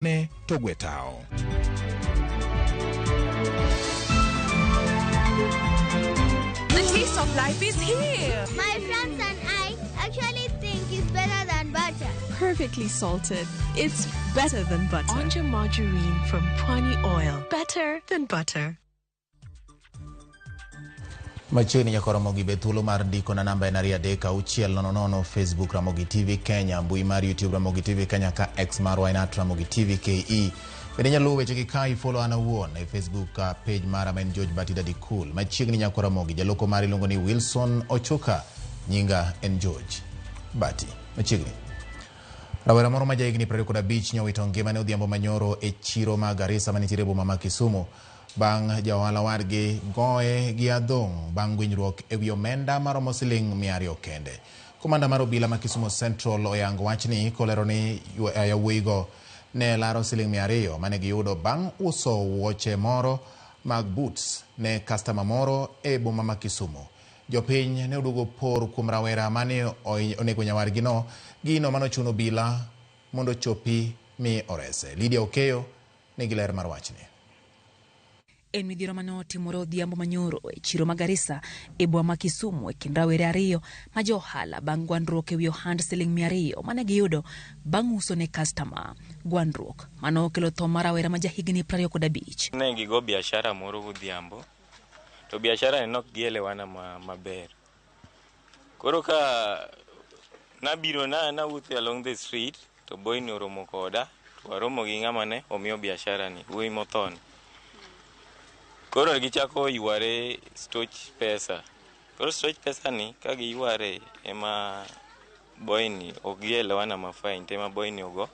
Ne to gwe tawo. The taste of life is here. My friends and I actually think it's better than butter. Perfectly salted. It's better than butter. Onja margarine from Pwani Oil. Better than butter. Machiegni nyaka Ramogi be thuolo mar ndiko na namba en 23600, Facebook Ramogi TV Kenya, mbui mar YouTube Ramogi TV Kenya, ka X marwa en @RamogiTVKE. Bende inyalo luwo wechegi ka ifollow an awuon e Facebook page mara ma en George Bati Daddy Cool. Machiegni nyaka Ramogi, jaloko mari iluongo ni Wilson Ochuka, nyinga en George Bati. Machiegni. Rawera moro ma jahigni 25 nyowito ngimane odhiambo manyoro e chiro ma Garissa manitiere e boma ma Kisumu bang' ja ohala wadgi goye gi adhong' bang' winjruok e wi omenda maromo siling 200 kende. Komanda mar obila ma Kisumu Central oyango wachni kolero ni yawuoyigo ne laro siling 200 mane giyudo bang' uso wuoche moro mag boots ne kastama moro e boma ma Kisumu. Jopiny ne oduogo por kuom rawera mane onego nyawargino, gino manochuno obila mondo ochopi mi orese. Lydia Okeyo nigi ler mar wachni. En midhiero mane otimore odhiambo manyoro e chiro ma Garissa e boma ma Kisumu e kind rawere ariyo ma jo ohala bang' gwandruok e wi ohand siling 200 mane giyudo bang' uso ne kastama. Gwandruok mane okelo tho mar rawera ma jahigni 25. Ne gigo biashara moro godhiambo to biashara ni nok gielewana maber. Koro ka nabiro na nawuotho along the street to boy ni oromo koda to waromo gi ng'ama ne omiyo biashara ni wuoyi mothoni. Koro gichako yware stoch pesa. Koro stoch pesa ni ka giyware ema boy ni ok gielewana ma fine to ema boy ni ogo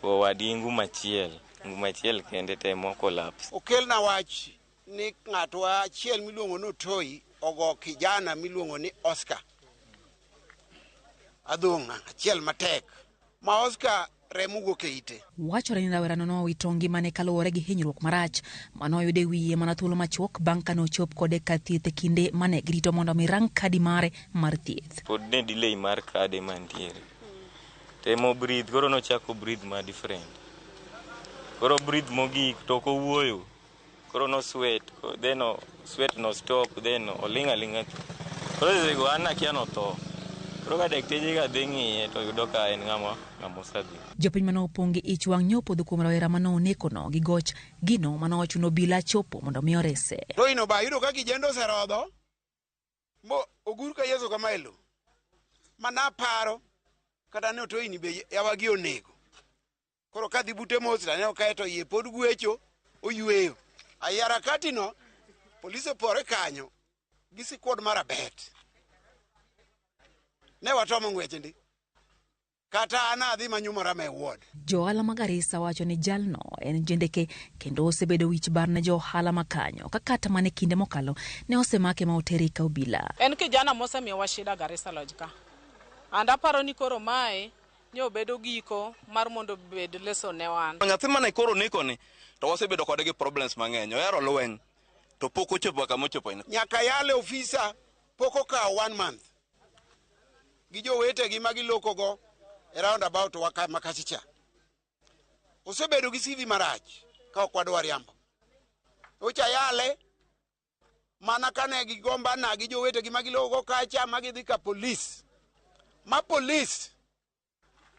wadgi nguma achiel. Nguma achiel kende temo collapse. Okelna wach ni ng'atwa achiel miluongo ni Otoi ogo kijana miluongo ni Oscar adhong'a achiel matek ma Oscar remo wuok e ite. Wachore ni rawerano nowito ngimane kaluwore gi hinyruok marach mane oyudo e wiye mana thuolo machuok bang' kane ochop kode kar thieth e kinde mane girito mondo mi rang kadi mare mar thieth. Pod ne delay mar kade mantiere. Temo breathe koro nochako breathe ma different. Koro breathe mogik to ok owuoyo. Koro no sweat, then o sweat no stop, then oling' aling'a. Koro sechego an nakia notho. Koro ka dakteche ka dhi ng'iye to yudo ka en ng'ama osedhi. Jopiny mane opong' gi ich wang' nyo opodho kuom rawera mane onekono gi goch gino mane ochuno obila chopo mondo mi orese. Toino ba yudo ka kijende oserodho mo ogur ka Yesu kama e lo. Mana paro kata ne Otoini be yawagi onego. Koro kadhi bute mos to aneno kae to iye pod gwecho oyweyo. Ai harakati no polise opore kanyo gi sikuod mar abet. Ne watomo ng'wech ndi. Kata an adhi manyumora me ward. Jo ohala ma Garissa wacho ni jalno en jendeke kendo osebedo wich bar ne jo ohala ma kanyo ka kata mana e kinde mokalo ne osemake ma otere ka obila. En kijana mosemiyowa shida Garissa Lodge ka. And aparo ni koro mae nyo bedo giko mar mondo obed lesson ne wan. Nyathi mane koro neko ni to wasebedo kode gi problems mang'eny. Ohero lweny to pok ochopo kama ochopo ni. Nyaka yale ofisa pok okawo 1 month. Gi jowetegi ma gilokogo e roundabout wa ka makachicha. Osebedo gi CV marach ka ok wadwar riambo. Ocha yale mana kane gigombana gi jowetegi ma gilokogo kacha ma gidhi ka polis. Ma polis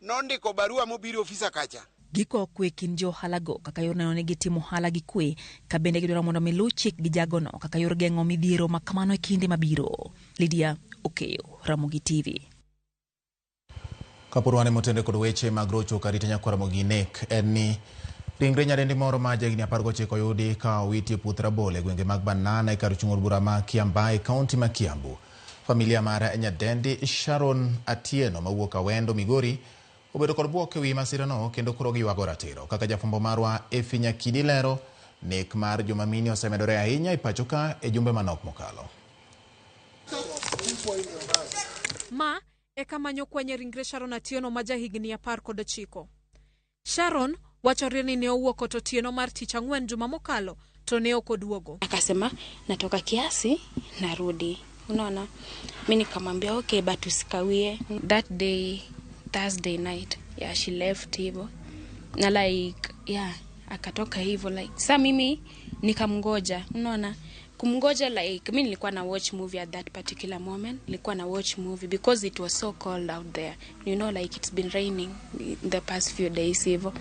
nondiko barua mobiro ofisa kacha. Giko kwe kind jo ohalago kaka yor neno ni gitimo ohala gi kwe ka bende gidwaro mondo mi luw chik gi jagono kaka yor geng'o midhiero ma kamano e kinde mabiro. Lydia Okeyo, Ramogi TV. Kapod wan e motende kod weche mag rocho karita nyakwar Ramogi nek en ni ringre nyadendi moro ma jahigni 19 oyudi ka owiti e puoth rabolo e gwenge mag Banana e kar chung' od bura ma Kiambaa e kaunti ma Kiambu. Familia mar nyadendi Sharon Atieno mawuok Awendo, Migori obedo kod bwok e wi masirano kendo koro giywago ratiro. Kaka jafwambo marwa Effie Nyakidi lero, nek mar joma mine osemedore ahinya e pacho ka e jumbe manok mokalo. Ma e kama nyokwanye ringre Sharon Atieno ma jahigni 19. Sharon wachore ni ne owuok ot otieno mar tich ang'wen juma mokalo to ne ok oduogo. Akasema natoka kiasi narudi. Unaona? Mimi nikamwambia okay but usikawie. That day Thursday night, yeah, she left hivyo. Na like yeah, akatoka hivyo. Like sa mimi nikamngoja, unaona, kumngoja, like mi nilikuwa na watch movie at that particular moment. Nilikuwa na watch movie because it was so cold out there, like it's been raining in the past few days hivyo.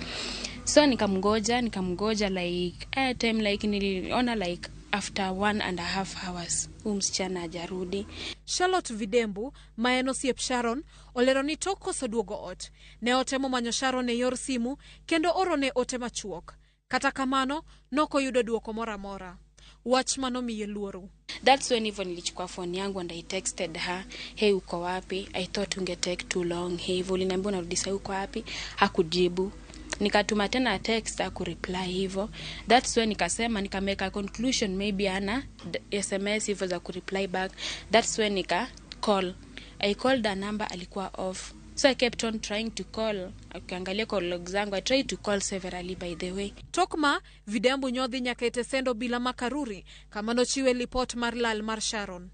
So nikamgoja, nikamgoja, like time like niliona like after 1.5 hours huu msichana hajarudi. Charlotte Vidembu ma en osiep Sharon olero ni tok koso duogo ot ne otemo manyo Sharon e yor simu kendo orone ote machuok. Kata kamano nokoyudo duoko moro amora. Wach manomiye luoro. That's when hivyo nilichukua phone yangu and I texted her, "Hey, uko wapi? I thought unge take too long. Hey, hivyo uliniambia unarudi sasa, uko wapi?" Hakujibu. Nikatuma tena text, hakureply hivyo. That's when nikasema, nikamake a conclusion, maybe ana SMS hivyo za kureply back. That's when nika call. I called her number, alikuwa off. So I kept on trying to call. Ukiangalia call log zangu, I tried to call severally, by the way. Tok ma Vidembu nyodhi nyaka e tesend obila ma Karuri kama nochiwe lipot mar lal mar Sharon.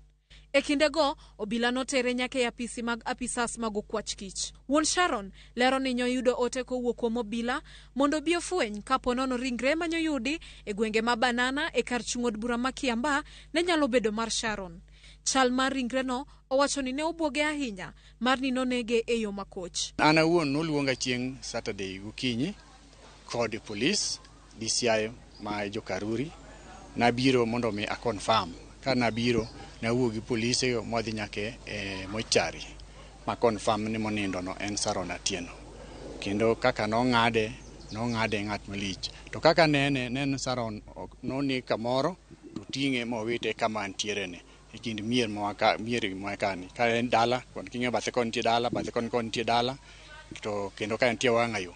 E kindego obila notere nyaka e apisi mag apisas mag okwach kich. Wuon Sharon lero ni nyoyudo ote kowuok kuom obila mondo obi ofweny kapo nono ringre manyoyudi e gwenge ma Banana e kar chung' od bura ma Kiambaa ne nyalo bedo mar Sharon. Chal mar ringreno owacho ni ne obwoge ahinya mar ni nonege e yo makoch. An awuon noluonga chieng' Saturday gokinyi kod polis DCI ma jo Karuri. Nabiro mondo mi a confirm. Ka nabiro, nawuo gi polise mwadhi nyaka e mochari ma confirm ni monindo no en Sharon Atieno. Kendo kaka nong'ade, nong'ade ng'at malich. To kaka nene, ne en Sharon noneg kamoro to ting'e mowite kama antiere ni e kind mier ma mier ma kani. Ka en dala, kon king'iyo bathe koni nitie dala, bathe koni koni nitie dala, to kendo ka nitie wang'ayo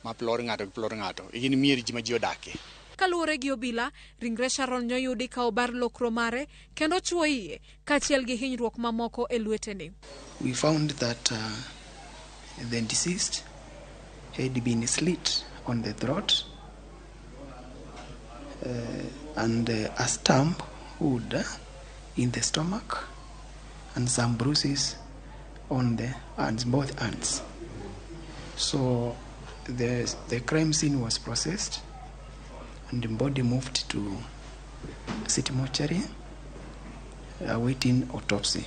ma plod ng'ato gi plod ng'ato. Gin mier ji ma ji odakie. Kaluwore gi obila, ringre Sharon nyoyudi ka obar lokro mare kendo ochwo iye kaachiel gi hinyruok mamoko e lwetene. We found that the deceased had been slit on the throat and a stump wound in the stomach and some bruises on the hands, both hands. So the crime scene was processed and the body moved to city mortuary awaiting autopsy.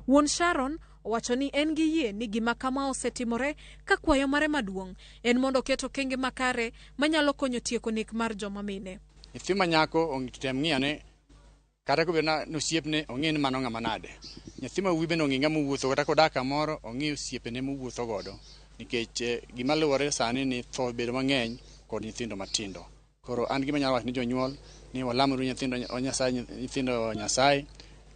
Wuon Sharon owacho ni en gi yie ni gima kama osetimore ka kwayo mare maduong' en mondo oket okenge makare manyalo konyo tieko nek mar joma mine. Nyathi ma nyako tem ng'iyo ne kata kobedo na osiepne ong'e ni mano ng'ama nade. Nyathi ma wuoyi bende ong'e ng'ama owuotho kata kodak kamoro ong'i osiepene mowuotho godo nikech gima luwore sani ni tho bedo mang'eny kod nyithindo matindo. Koro an gima anyalo wacho ni jonyuol ni walamuru nyithindo Nyasaye, nyithindo Nyasaye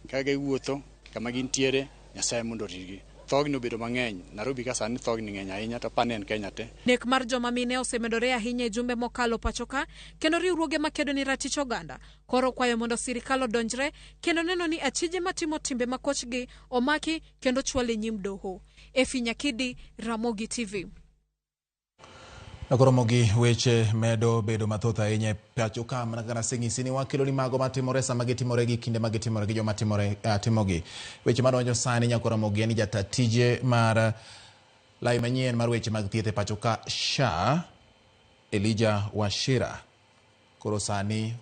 ka giwuotho kama gintiere, Nyasaye mondo oritgi. Thogni obedo mang'eny Nairobi ka sani, thogni ng'eny ahinya to apani en Kenya te. Nek mar joma mine osemedore ahinya e jumbe mokalo pacho ka kendo riwruoge makedo ni ratich oganda koro kwayo mondo sirikal odonjre kendo neno ni achije matimo timbe makochgi omaki kendo chwal e nyim doho. Efi Nyakidi, Ramogi TV. Nakoromogi weche medo bedo mathoth ahinya e pacho ka mana kaka naseng'isi ni wakelo ni mago matimore sama gitimore gi kinde magitimore gi joma timore timogi. Weche madonjo sani nyakoromogi en ni jata tije mar lai manyien mar weche mag thieth e pacho ka SHA, Elijah Wachira, koro sani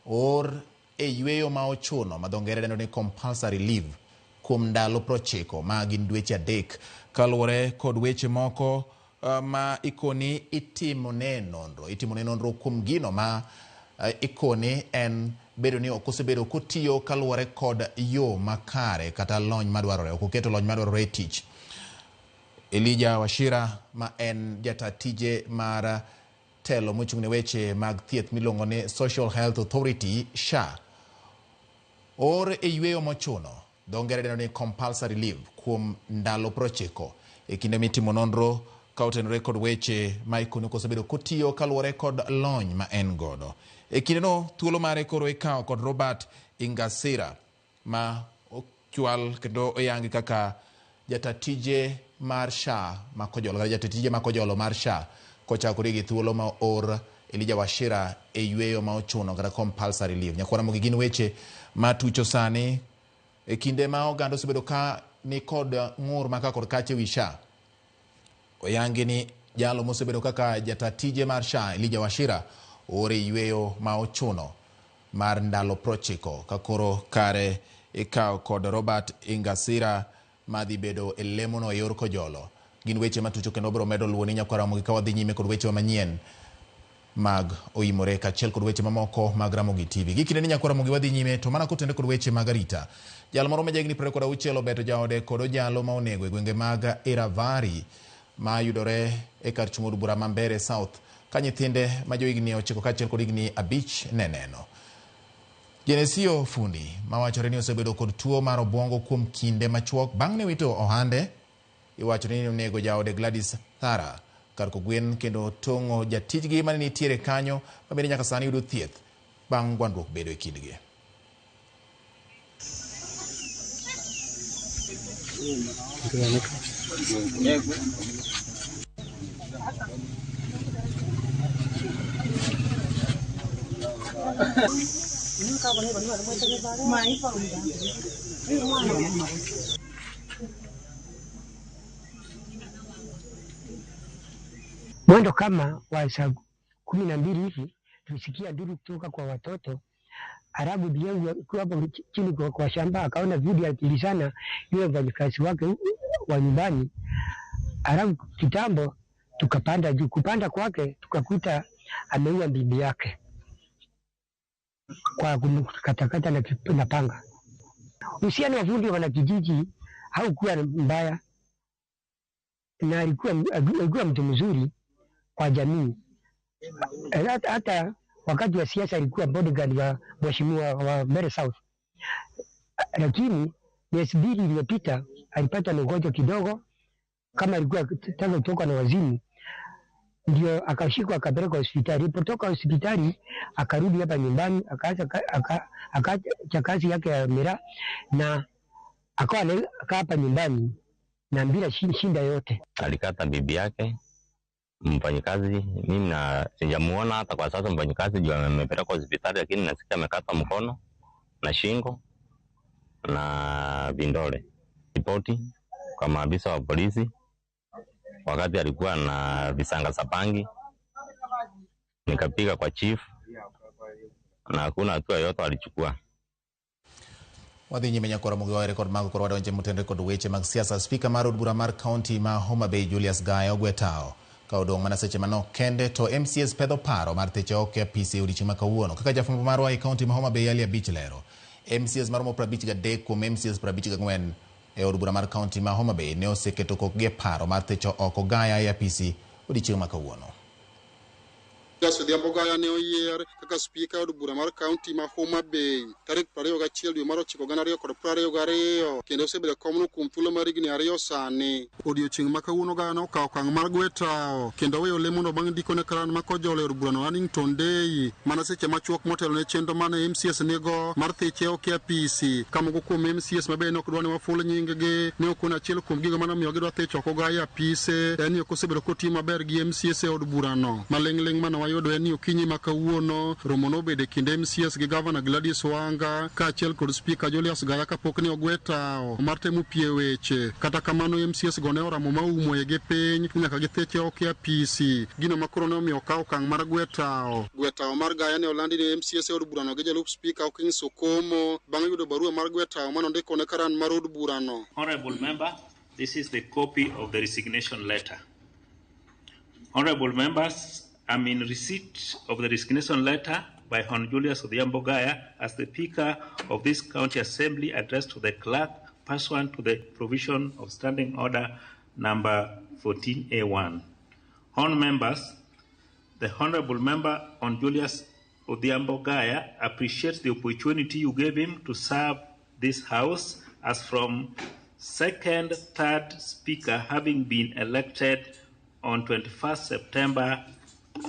oor e yweyo ma ochuno ma dho ngere dendo ni compulsory leave kuom ndalo 90 ma gin dweche 3 kaluwore kod weche moko ma ikoni itimone nonro kuom gino ma ikoni en bedo ni ok osebedo kotiyo kaluwore kod yo makare kata lony madwarore, ok oketo lony madwarore e tich. Elijah Wachira ma en jata tije mar telo mochung' ne weche mag thieth miluongo ni Social Health Authority, SHA, oor e yweyo mochuno, dho ngere dendo ni compulsory leave, kuom ndalo 90 e kinde mitimo nonro ka otenore kod weche ma ikoni ok osebedo kotiyo kaluwore kod lony ma en godo. E kindeno thuolo mare koro ikawo kod Robert Ingasira ma ochwal kendo oyangi kaka jata tije mar SHA ma Kojolo kata jata tije ma Kojolo mar SHA kochakore gi thuolo ma or Elijah Wachira e yweyo ma ochuno kata compulsory leave. Nyakwara mogi gin weche matucho sani e kinde ma oganda osebedo ka ni kod ng'ur maka kod kache wi SHA. Oyangi ni Jalo mosebedo kaka jata tije mar SHA Elijah Wachira oore yweyo ma ochuno mar ndalo 90 ka koro kare ikawo kod Robert Ingasira madhi bedo e lemono e yor kojolo. Gin weche matucho kendo wabiro medo luwo ni nyakwar Ramogi ka wadhi nyime kod weche manyien mag oimore kaachiel kod weche mamoko mag Ramogi TV. Gi kinde ni nyakwar Ramogi wadhi nyime to mana kotenore kod weche mag arita. Jal moro ma jahigni 26 obeto jaode kod ojalo ma onego e gwenge mag Iravari ma yudore e kar chung' od bura ma Mbeere South ka nyithinde ma johigni 9 kaachiel kod higni 5 ne neno. Genesio Fundi mawachore ni osebedo kod tuo mar obwongo kuom kinde machuok bang' ne wito ohande iwacho ni onego jaode Gladys Thara kar kogwen kendo tong'o jatijgi mane nitiere kanyo ma bende nyaka sani yudo thieth bang' gwandruok bedo e kindgi. Mwendo kama wa saa 12 hivi tulisikia nduru kutoka kwa watoto. Halafu bibi yangu akiwa hapo chini kwa shamba akaona vudi akilizana yule mfanyikazi wake wa nyumbani. Halafu kitambo tukapanda juu, kupanda kwake tukakuta ameua bibi yake kwa kumkatakata na panga. Uhusiano wa fundi wanakijiji haukuwa mbaya, na alikuwa mtu mzuri kwa jamii. Hata wakati wa siasa alikuwa bodyguard wa mheshimiwa wa Mbeere South, lakini miezi 2 iliyopita alipata ugonjwa kidogo, kama alikuwa taka kutoka na wazimu, ndio akashikwa akapelekwa hospitali. Alipotoka hospitali akarudi hapa nyumbani, akaacha kazi yake ya miraa na akawa anakaa hapa nyumbani na bila shinda yote. Alikata bibi yake mfanyikazi, mimi na sijamuona hata kwa sasa mfanyikazi juu amepelekwa hospitali, lakini nasikia amekata mkono na shingo na vindole. Ripoti kwa maafisa wa polisi wakati alikuwa na visanga sapangi, nikapiga kwa chief na hakuna hatua yoyote walichukua. Wadhi nyime nyakwar Ramogi wa rekod mag koro wadonje motenore kod weche mag siasa. Spika mar od bura mar kaunti ma Homa Bay Julius Gaya ogwe tao ka odong' mana seche manok kende to MCAs pedho paro mar thicho oko e apisi e odiechieng' ma kawuono. Kaka jafwambo marwa e kaunti ma Homa Bay Ali Abich lero, MCAs maromo 53 kuom MCAs 54 e od bura mar kaunti ma Homa Bay ne oseketo kokgi e paro mar thicho oko Gaya e apisi odiechieng' ma kawuono. Julius Odhiambo Gaya ne oyier kaka spika e od bura mar kaunti ma Homa Bay tarik 21 dwe mar 9 2022 kendo osebedo e komno kuom thuolo mar higni 2 sani. Odiechieng' ma kawuono Gaya nokawo okang' mar gwe tao kendo weyo lemono bang' ndiko ne karan ma kojolo e od burano Hannington Day mana seche machuok motelo ne chenro mane MCAs nigo mar thiche oko e apisi. Ka moko kuom MCAs ma bende ok dwa ni waful nying-gi ne okono achiel kuom gigo mane omiyo gidwa thicho oko Gaya e apise en ni ok osebedo kotiyo maber gi MCAs e od burano. Maling'ling' mane wayudo en ni okinyi ma kawuono romo nobedo e kind MCAs gi gavana Gladys Wanga kaachiel kod spika Julius Gaya kapok ne ogwe tao mar temo pie weche. Kata kamano MCAs go ne oramo ma oumo igi piny nyaka githiche oko e apisi, gino ma koro ne omiyo okaw okang' mar gwe tao. Gwe tao mar Gaya ne olandi ne MCAs e od burano gi jalup spika Hawkins Okomo bang' yudo barua mar gwe tao mane ondiko ne karan mar od burano. Honorable member, this is the copy of the resignation letter. Honorable members, I'm in receipt of the resignation letter by Hon Julius Odhiambo Gaya as the Speaker of this County Assembly addressed to the clerk pursuant to the provision of Standing Order number 14A1. Hon members, the Honorable Member Hon Julius Odhiambo Gaya appreciates the opportunity you gave him to serve this House as from second, third Speaker having been elected on 21st September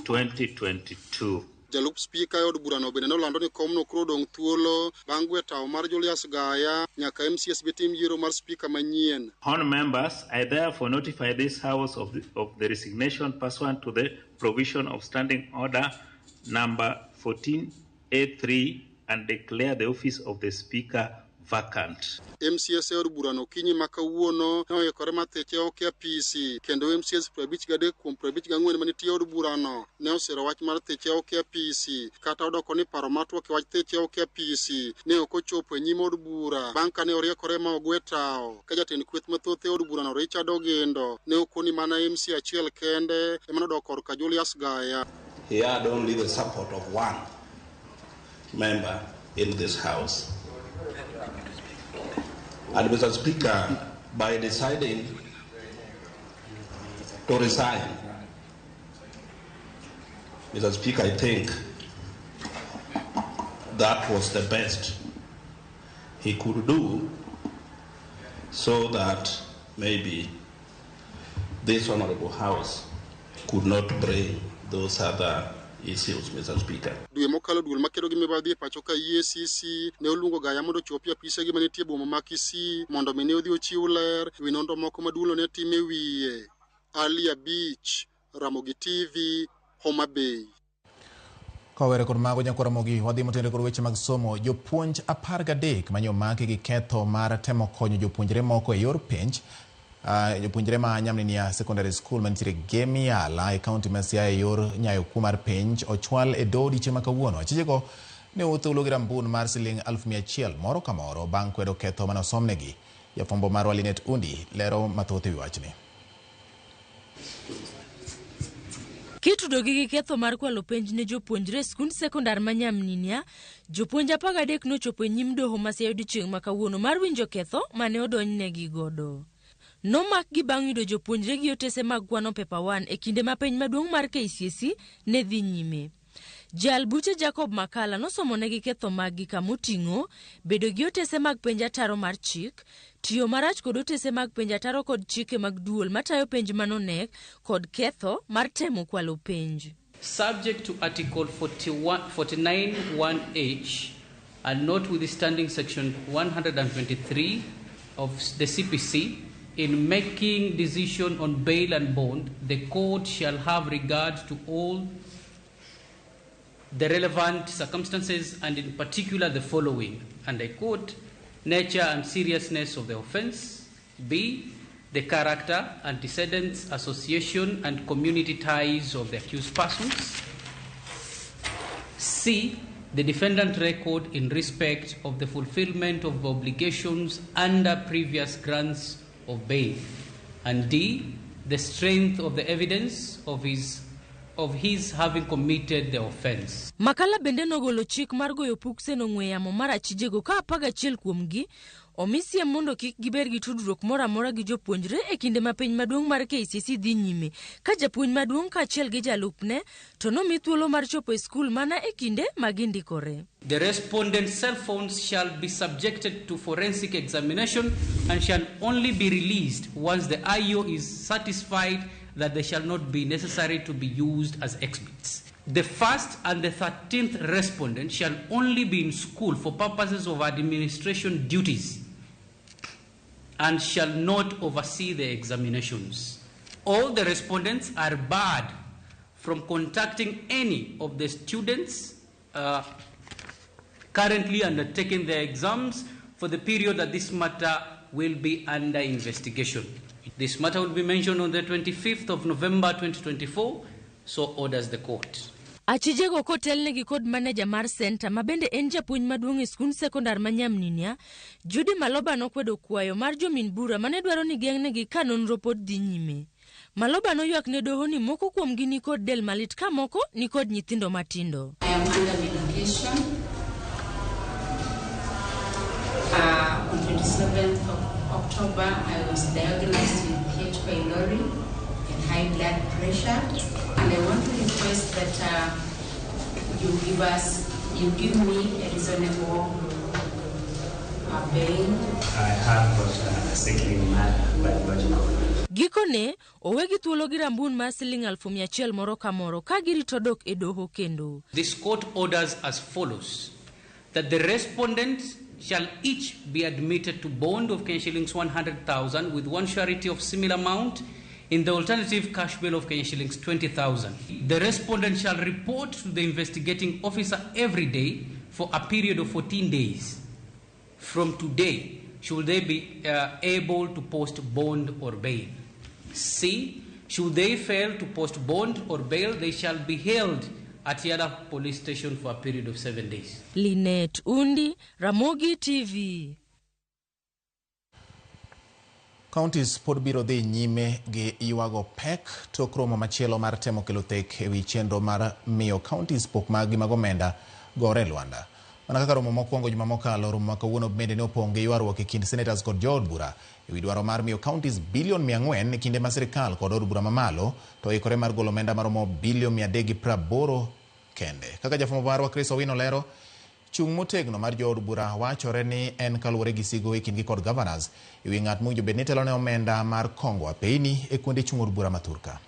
2022. Jalup spika e od burano bende nolando ni komno koro odong' thuolo bang' gwe tao mar Julius Gaya nyaka MCAs be tim yiero mar spika manyien. Hon members, I therefore notify this House of the resignation pursuant to the provision of Standing Order number 14A3 and declare the office of the Speaker vacant. MCAs e od burano okinyi ma kawuono ne oikore mar thiche oko e apisi kendo MCAs 53 kuom 54 manitie e od burano ne osiro wach mar thiche oko e apisi kata odoko ni paro mar twak e wach thiche oko e apisi ne ok ochopo e nyim od bura bang' ka ne oriekore ma ogwe tawo ka jatend kweth mathoth e od burano Richard Ogindo ne okoni mana MCA achiel kende ema nodok korka Julius Gaya. He had only the support of one member in this house. And Mr. Speaker, by deciding to resign, Mr. Speaker, I think that was the best he could do so that maybe this honorable house could not bring those other issues, Mr. Speaker. Dwe mokalo duol makedo gi mibadhi e pacho ka EACC ne oluongo Gaya mondo ochopi apisegi manitie e boma ma Kisii mondo mi ne odhi ochiw ler ewi nonro moko ma duolno ne timo e wiye. Ali Abich, Ramogi TV, Homa Bay. Kowere kod mago nyakwar Ramogi, wadhi motenore kod weche mag somo. Jopuonj 13 mane omaki gi ketho mar temo konyo jopuonjre moko e yor penj jopuonjre ma Nyamninia Secondary School mantiere Gemiala e kaunti ma Siaya e yor nyayo kuo mar penj ochwal e doho odiechieng' ma kawuono. Achijego ne othuolo gi rambun mar siling 100,000 moro ka moro bang' kwedo ketho mane osomnegi. Jafwambo marwa Linet Undi lero mathoth e wi wachni. Kitudogi gi ketho mar kwalo penj ne jopuonjre e skund sekondar ma Nyamninia, jopuonj 13 nochopo e nyim doho ma Siaya odiechieng' ma kawuono mar winjo ketho mane odonjnegi godo. Nomakgi bang' yudo jopuonjre gi otese mag kwano paper 1 e kinde ma penj maduong' mar KCSE ne dhi nyime. Jal buche Jacob Makala nosomonegi ketho maggi kamoting'o bedo gi otese mag penj ataro mar chik, tiyo marach kod otese mag penj ataro kod chike mag duol matayo penj manonek kod ketho mar temo kwalo penj. Subject to Article 49(1)H and notwithstanding Section 123 of the CPC, in making decision on bail and bond, the court shall have regard to all the relevant circumstances and in particular the following, and I quote, nature and seriousness of the offense, B, the character, antecedents, association and community ties of the accused persons, C, the defendant record in respect of the fulfillment of obligations under previous grants of bail, and D, the strength of the evidence of his having committed the offense. Makala bende nogolo chik mar goyo puksen ong'we yamo mar achijego ka 11 kuomgi omi siem mondo kik gibed gi tudruok moro amora gi jopuonjre e kinde ma penj maduong' mar KCSE dhi nyime, ka japuonj maduong' kaachiel gi jalupne to nomi thuolo mar chopo e skul mana e kinde ma gindikore. The respondent's cell phones shall be subjected to forensic examination and shall only be released once the IO is satisfied that they shall not be necessary to be used as exhibits. The first and the 13th respondent shall only be in school for purposes of administration duties and shall not oversee the examinations. All the respondents are barred from contacting any of the students currently undertaking their exams for the period that this matter will be under investigation. This matter will be mentioned on the 25th of November 2024, so orders the court. Achijego kotelnegi kod maneja mar senta ma bende en japuonj maduong' e skund sekondar ma Nyamninia, Judy Maloba nokwedo kwayo mar jomin bura mane dwaro ni geng'negi ka nonro pod dhi nyime. Maloba noywak ne doho ni moko kuomgi ni kod del malit ka moko ni kod nyithindo matindo. I am under medication. On 27th of October, I was diagnosed with H. pylori and high blood pressure, and I want to request that you give me a reasonable bail. I have got a sickly mother, biological. Gikone, owegi thuolo gi rambun mar siling 100,000 moro ka moro ka girito dok e doho kendo. This court orders as follows, that the respondents shall each be admitted to bond of Kenya shillings 100,000 with one surety of similar amount in the alternative cash bail of Kenya shillings 20,000. The respondent shall report to the investigating officer every day for a period of 14 days from today should they be able to post bond or bail. C, should they fail to post bond or bail, they shall be held at Yala Police Station for a period of 7 days. Linet Undi, Ramogi TV. Counties pod biro dhi nyime gi ywago pek tok romo machielo mar temo kelo thek ewi chenro mar miyo counties pok maggi mag omenda gore e lwanda. Mana kaka romo mokwongo juma mokalo, romo ma kawuono bende ne opong' gi ywaruok e kind senators kod jood bura ewi dwaro mar miyo counties bilion 400 e kinde ma sirikal kod od bura mamalo to oikore mar golo omenda maromo bilion 380 kende. Kaka jafwambo marwa Chris Owino lero, chung' motegno mar jood bura wachore ni en kaluwore gi sigo e kindgi kod governors ewi ng'at mowinjo bed ni telo ne omenda mar kongo apeyni e kuonde chung' od bura ma thurka.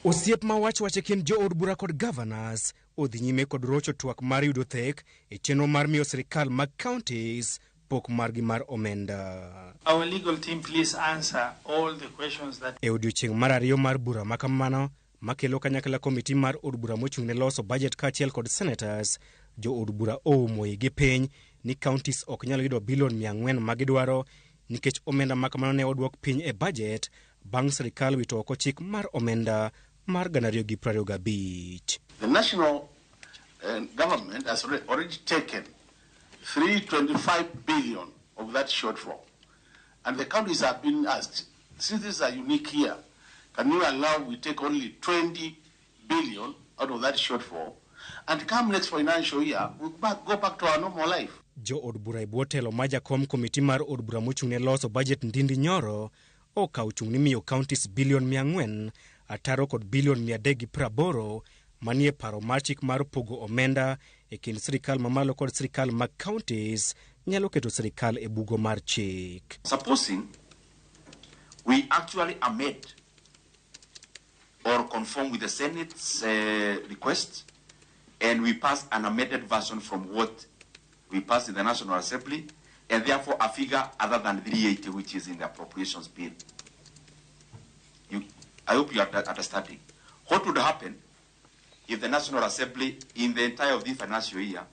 Osiep ma wach wach e kind jood bura kod governors odhi nyime kod rocho twak mar yudo thek e chenro mar miyo sirikal mag counties pok margi mar omenda. Our legal team, please answer all the questions that E odiochieng' mar ariyo mar bura ma kamano makelo kanyakla komiti mar od bura mochung' ne loso budget kaachiel kod senators, jo od bura oumo igi piny ni counties ok nyal yudo bilion 400 ma gidwaro nikech omenda ma kamano ne odwok piny e budget bang' sirikal wito oko chik mar omenda mar 2025. The national government has already taken 325 billion of that shortfall. And the counties have been asked, since this is a unique year, can you allow we take only 20 billion out of that shortfall and come next financial year, we'll go back to our normal life. Jo od bura e bwo telo ma jakom komiti mar od bura mochung' ne loso budget Ndindi Nyoro okawo chung' ni miyo counties bilion 400 ataro kod bilion 380 manie paro mar chik mar pogo omenda e kind sirikal mamalo kod sirikal mag counties nyalo keto sirikal e bugo mar chik. Supposing we actually amend or conform with the Senate's request and we pass an amended version from what we passed in the National Assembly, and therefore a figure other than 380, which is in the appropriations bill. I hope you are understanding. What would happen if the National Assembly in the entire of this financial year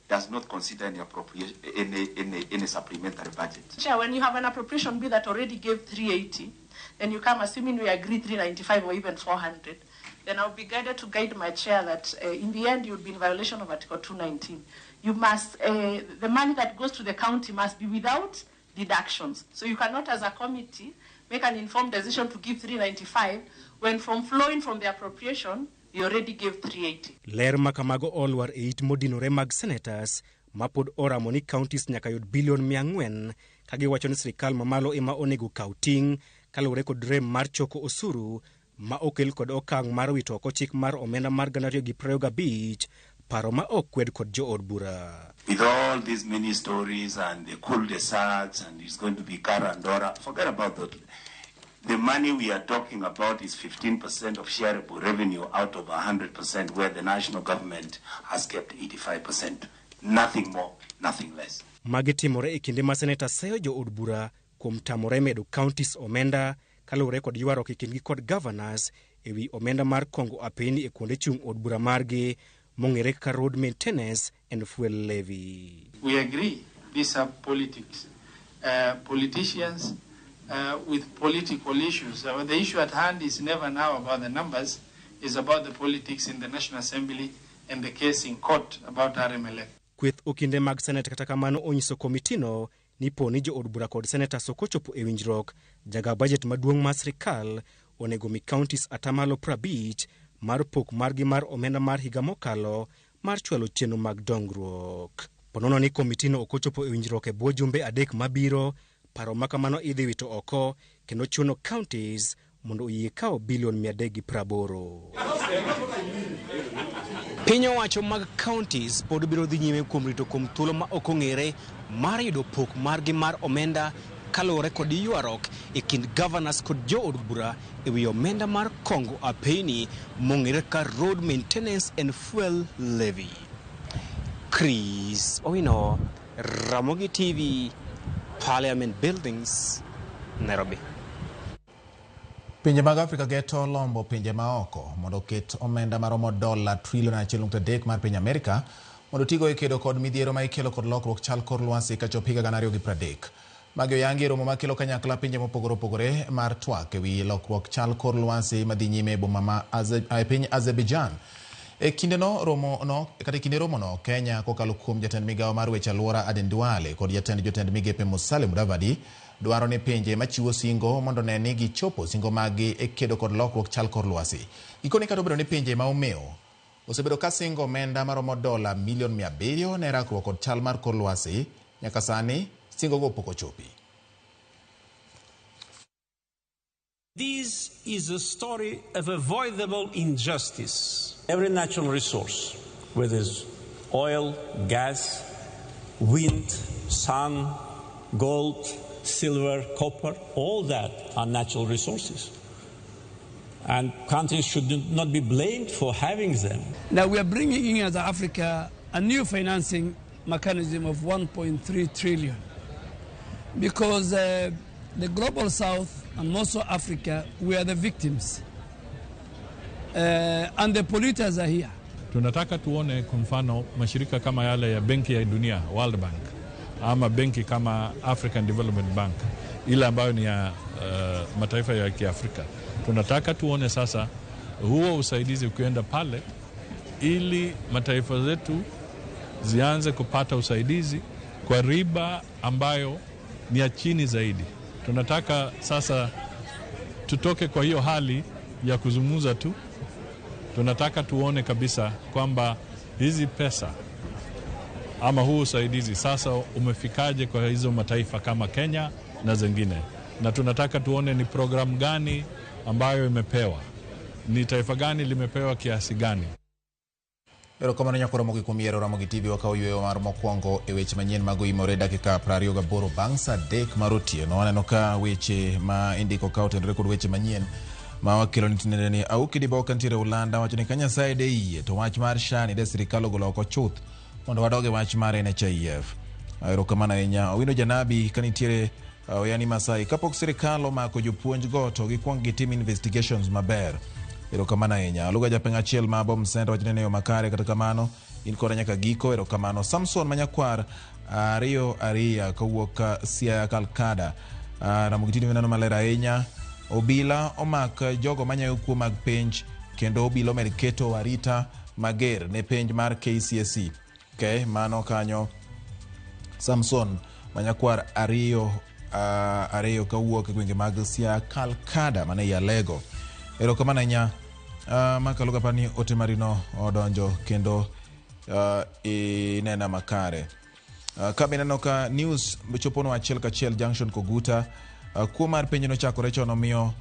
does not consider any appropriation, any supplementary budget? Chair, when you have an appropriation bill that already gave 380, then you come assuming we agree 395 or even 400, then I'll be guided to guide my chair that in the end you would be in violation of Article 219. You must, the money that goes to the county must be without deductions. So you cannot, as a committee, make an informed decision to give 395 when from flowing from the appropriation, you already gave 380. Ler ma kamago olwar e it modinore mag senators ma pod oramo ni counties nyaka yud bilion 400 ka giwacho ni sirikal mamalo ema onego kaw ting' kaluwore kod rem mar choko osuru ma okel kod okang' mar wito oko chik mar omenda mar 2025, paro ma ok kwed kod jood bura. With all these many stories and the cul-de-sacs and it's going to be Karandora, forget about that. The money we are talking about is 15% of shareable revenue out of 100%, where the national government has kept 85%. Nothing more, nothing less. Magi timore e kinde ma seneta seyo jood bura kuom tamore medo counties omenda kaluwore kod ywaruok e kindgi kod governors ewi omenda mar kongo apeni e kuonde chung' od bura margi mong'ere kaka road maintenance and fuel levy. We agree these are politics. Politicians with political issues. The issue at hand is never now about the numbers, it's about the politics in the National Assembly and the case in court about RMLF. Kweth okinde mag Senate kata kamano onyiso komitino ni po ni jood bura kod senators ok ochopo e winjruok, jaga budget maduong' mar sirikal onego mi counties atamalo 50 mar pok margi mar omenda mar higa mokalo mar chwalo chenro mag dongruok. Ponono ni komitino ok ochopo e winjruok e bwo jumbe 3 mabiro, paro ma kamano idhi wito oko kendo chuno counties mondo oyie kawo bilion 380. Piny owacho mag counties pod biro dhi nyime kuom rito kuom thuolo ma ok ong'ere mar yudo pok margi mar omenda kaluwore kod ywaruok e kind governors kod jood bura ewi omenda mar kongo apeyni mong'ere kaka road maintenance and fuel levy. Chris Owino, Ramogi TV, Parliament Buildings, Nairobi. Pinje mag Afrika geto lombo pinje maoko mondo oket omenda maromo dola trilion 1.3 mar piny Amerika mondo tigo e kedo kod midhiero ma ikelo kod lokruok chal kor lwasi kachop higa 2030. Magi oyangi e romo makelo kanyakla pinje mopogore opogore mar twak ewi lokruok chal kor lwasi madhi nyime e boma ma e piny Azerbaijan. E kindeno romo no, kata e kinde romo no, Kenya kokalo kuom jatend migawo mar weche alwora Aden Duale kod jatend jotend migepe Musalia Mudavadi dwaro ni pinje machiwo singo mondo ne ni gichopo singo maggi e kedo kod lokruok chal kor lwasi. Gikone kata obedo ni pinje ma omeo osebedo ka singo omenda maromo dola milion 700 ne rakruok kod chal mar kor lwasi, nyaka sani singo go pok ochopi. This is a story of avoidable injustice. Every natural resource, whether it's oil, gas, wind, sun, gold, silver, copper, all that are natural resources. And countries should not be blamed for having them. Now we are bringing in as Africa a new financing mechanism of 1.3 trillion because the global south and also Africa, we are the victims. And the polluters are here. Tunataka tuone kwa mfano mashirika kama yale ya Benki ya Dunia, World Bank, ama benki kama African Development Bank, ile ambayo ni ya mataifa ya Kiafrika. Tunataka tuone sasa huo usaidizi ukienda pale, ili mataifa zetu zianze kupata usaidizi kwa riba ambayo ni ya chini zaidi. Tunataka sasa tutoke kwa hiyo hali ya kuzungumza tu. Tunataka tuone kabisa kwamba hizi pesa ama huu usaidizi sasa umefikaje kwa hizo mataifa kama Kenya na zingine, na tunataka tuone ni programu gani ambayo imepewa, ni taifa gani limepewa kiasi gani. Erokamano nyakoro Ramogi kuom yiero Ramogi TV wakawo yweyo mar mokwongo e weche manyien mag oimore dakika 28 bang' saa 3 mar otieno. Waneno ka weche ma indiko ka otenore kod weche manyien ma wakelo ni tinende ni Auki Diboka nitiere Ulanda wacho ni ka Nyasaye de yie to wach mar SHA ni de sirikal ogolo oko chuth mondo wadog e wach mar NHIF. Erokamano ahinya. Owino Janabi ka nitiere Oyani Masai kapok sirikal omako jopuonj go to gikwong gitim investigations maber. Erokamano ahinya. Aluga japeng' achiel ma Bom Center wacho ni yo makare kata kamano in kode nyaka giko. Erokamano. Samson Manyakwar ariyo ariya kowuok Siaya Kalkada. Ramogi TV neno maler ahinya. Obila omak jogo manyayo kuo mag penj kendo obila omed keto arita mager ne penj mar KCSE. Okay, mano kanyo Samson Manyakwar ariyo ariyo kawuok e gwenge mag Siaya Kalkada mane ei Alego. Erokamano ahinya. Makaluga pani ote marino odonjo kendo inena makare. Ka be ineno ka news choponwa achiel kachiel Junction Koguta, kuo mar penj nochakore chon omiyo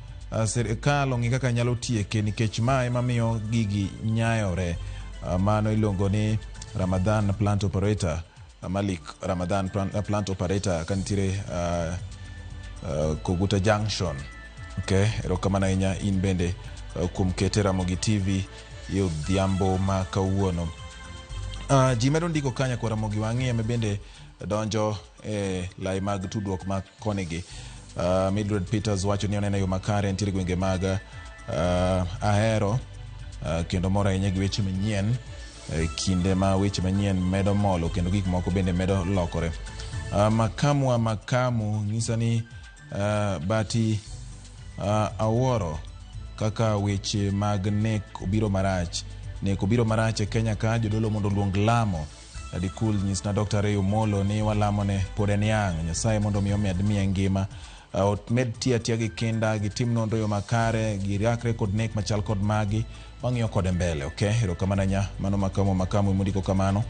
sirikal ong'i kaka nyalo tieke nikech ma ema miyo gigi nyayore. Mano iluongo ni Ramadhan Plant Operator, Malik Ramadhan Plant Operator kanitiere Koguta Junction. Okay, erokamano ahinya in bende kuom kete Ramogi TV e odhiambo ma kawuono. Ji medo ndiko kanya kwa Ramogi wang'i ema bende donjo e lai mag tudruok ma konigi. Mildred Peters wacho ni oneno yo makare nitiere gwenge mag Ahero kendo mor ahinya gi weche manyien kinde ma weche manyien medo molo kendo gik moko bende medo lokore. Makamu wa makamu nyisa ni bati awuoro kaka weche mag nek obiro marach. Nek obiro marach e Kenya ka jodolo mondo oluong lamo. Adikul nyisna Dr. Ray Omolo ni walamone pod en yang'. Nyasaye mondo mi omed miye ngima. Omed tiyo atiya gi kinda, gitim nonro yo makare, girakre kod nek machal kod magi, wang'iyo kode mbele. Okay, erokamano ahinya. Mano makamu makamu emondiko kamano.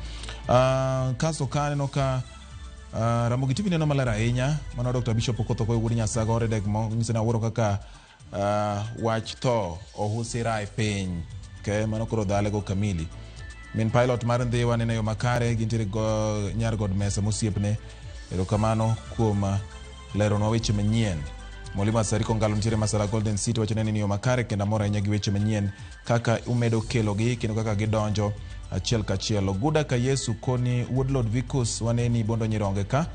Kasto ka aneno ka Ramogi TV neno maler ahinya. Mano Dr. Bishop Okoth Okoye wuod Nyasagore dek mo nyiso ni awuoro kaka wach tho ohusira e piny. Okay, mano koro dhale go kamili. Min pilot mar Ndhiwa neno yo makare gintiere go nyar god mesa mosiepne. Erokamano kuom leronwa weche manyien. Mwalimu Asariko Ngalo nitiere Masara Golden City wacho ni yo makare kendo amor ahinya gi weche manyien kaka umedo kelogi kendo kaka gidonjo achiel kachiel. Oguda ka Yesu koni wuod Lord Vicus waneni Bondo Nyironge ka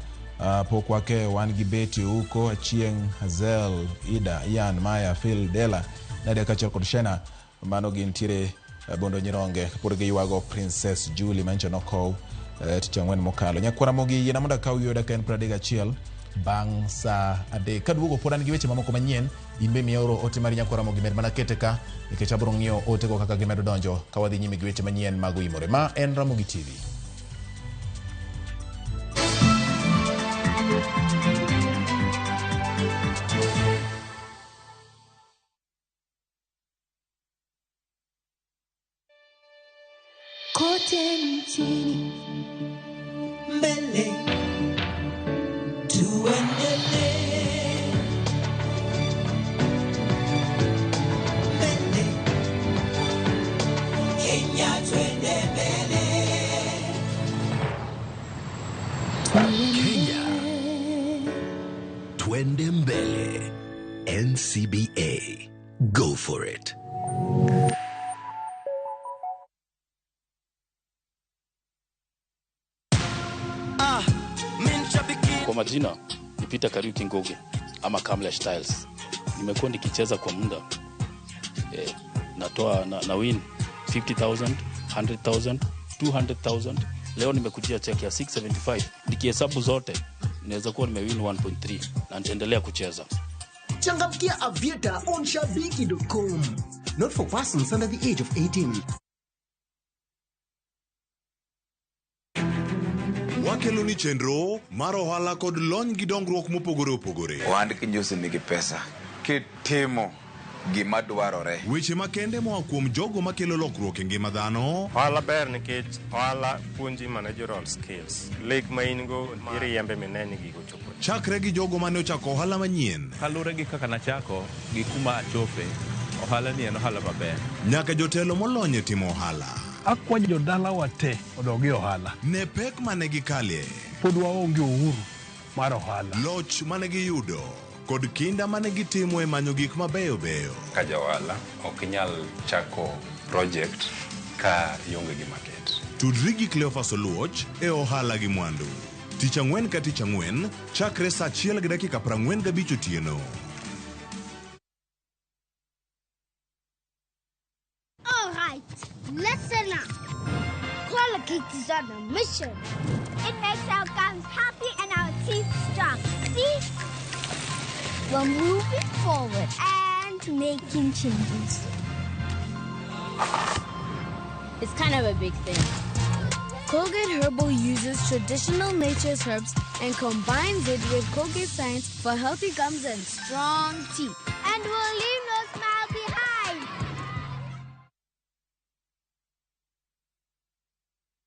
pok wake wan gi Betty Uko, Achieng', Hazel, Ida, Ian, Maya, Phil, Dela, Nadia kaachiel kod Shena. Mano gintiere Bondo Nyironge kapod giywago Princess Julie manyicha nokow tich ang'wen mokalo. Nyakwara Ramogi yiena mondo akaw yueyo dakika en 31 bang' saa 3. Kaduogo pod an gi weche mamoko manyien, in be miya oro ote mari nyakwara Ramogi med mana kete ka nikech abiro ng'iyo otego kaka gimedo donjo ka wadhi nyime gi weche manyien mag Oimore. Ma en Ramogi TV. Kote nchini mbele tuendelee mbele Kenya twende mbele. Kenya Twende Mbele. NCBA. Go for it. Kwa majina ni Peter Kariuki Ngugi ama Kamlesh Styles. Nimekuwa nikicheza kwa muda natoa na win 50,000, 100,000, 200,000. Leo nimekujia check ya 675. Nikihesabu zote naweza kuwa nimewin 1.3 na nitaendelea kucheza. Changamkia Aviator on shabiki.com. Not for persons under the age of 18. Wakelo ni chenro mar ohala kod lony gi dongruok mopogore opogore. Ohand kinjusi nigi pesa kitimo gima dwarore. Weche makende moa kuom jogo makelo lokruok e ngima dhano. Ohala ber nikech ohala puonji managerial skills. Lek ma in go iriembe mine ni gigo chopo. Chakre gi jogo mane ochako ohala manyien. Kaluwore gi kaka nachako gi kuma achope, ohala ni en ohala maber. Nyaka jotelo molony e timo ohala. Akwayo jodalawa te odog e ohala. Ne pek mane gikalie. Pod waonge uhuru mar ohala. Loch mane giyudo kod kinda mane gitimo e manyo gik mabeyo beyo. Ka ja ohala ok inyal chako project ka ionge gi market. Tudri gi Cleophas Oluoch e ohala gi mwandu. Tich ang'wen ka tich ang'wen chakre saa 1:45 otieno. All right, listen up. Colgate is on a mission. It makes our gums happy and our teeth strong. See? We're moving forward and making changes. It's kind of a big thing. Colgate Herbal uses traditional nature's herbs and combines it with Colgate science for healthy gums and strong teeth. And we'll leave no smile behind.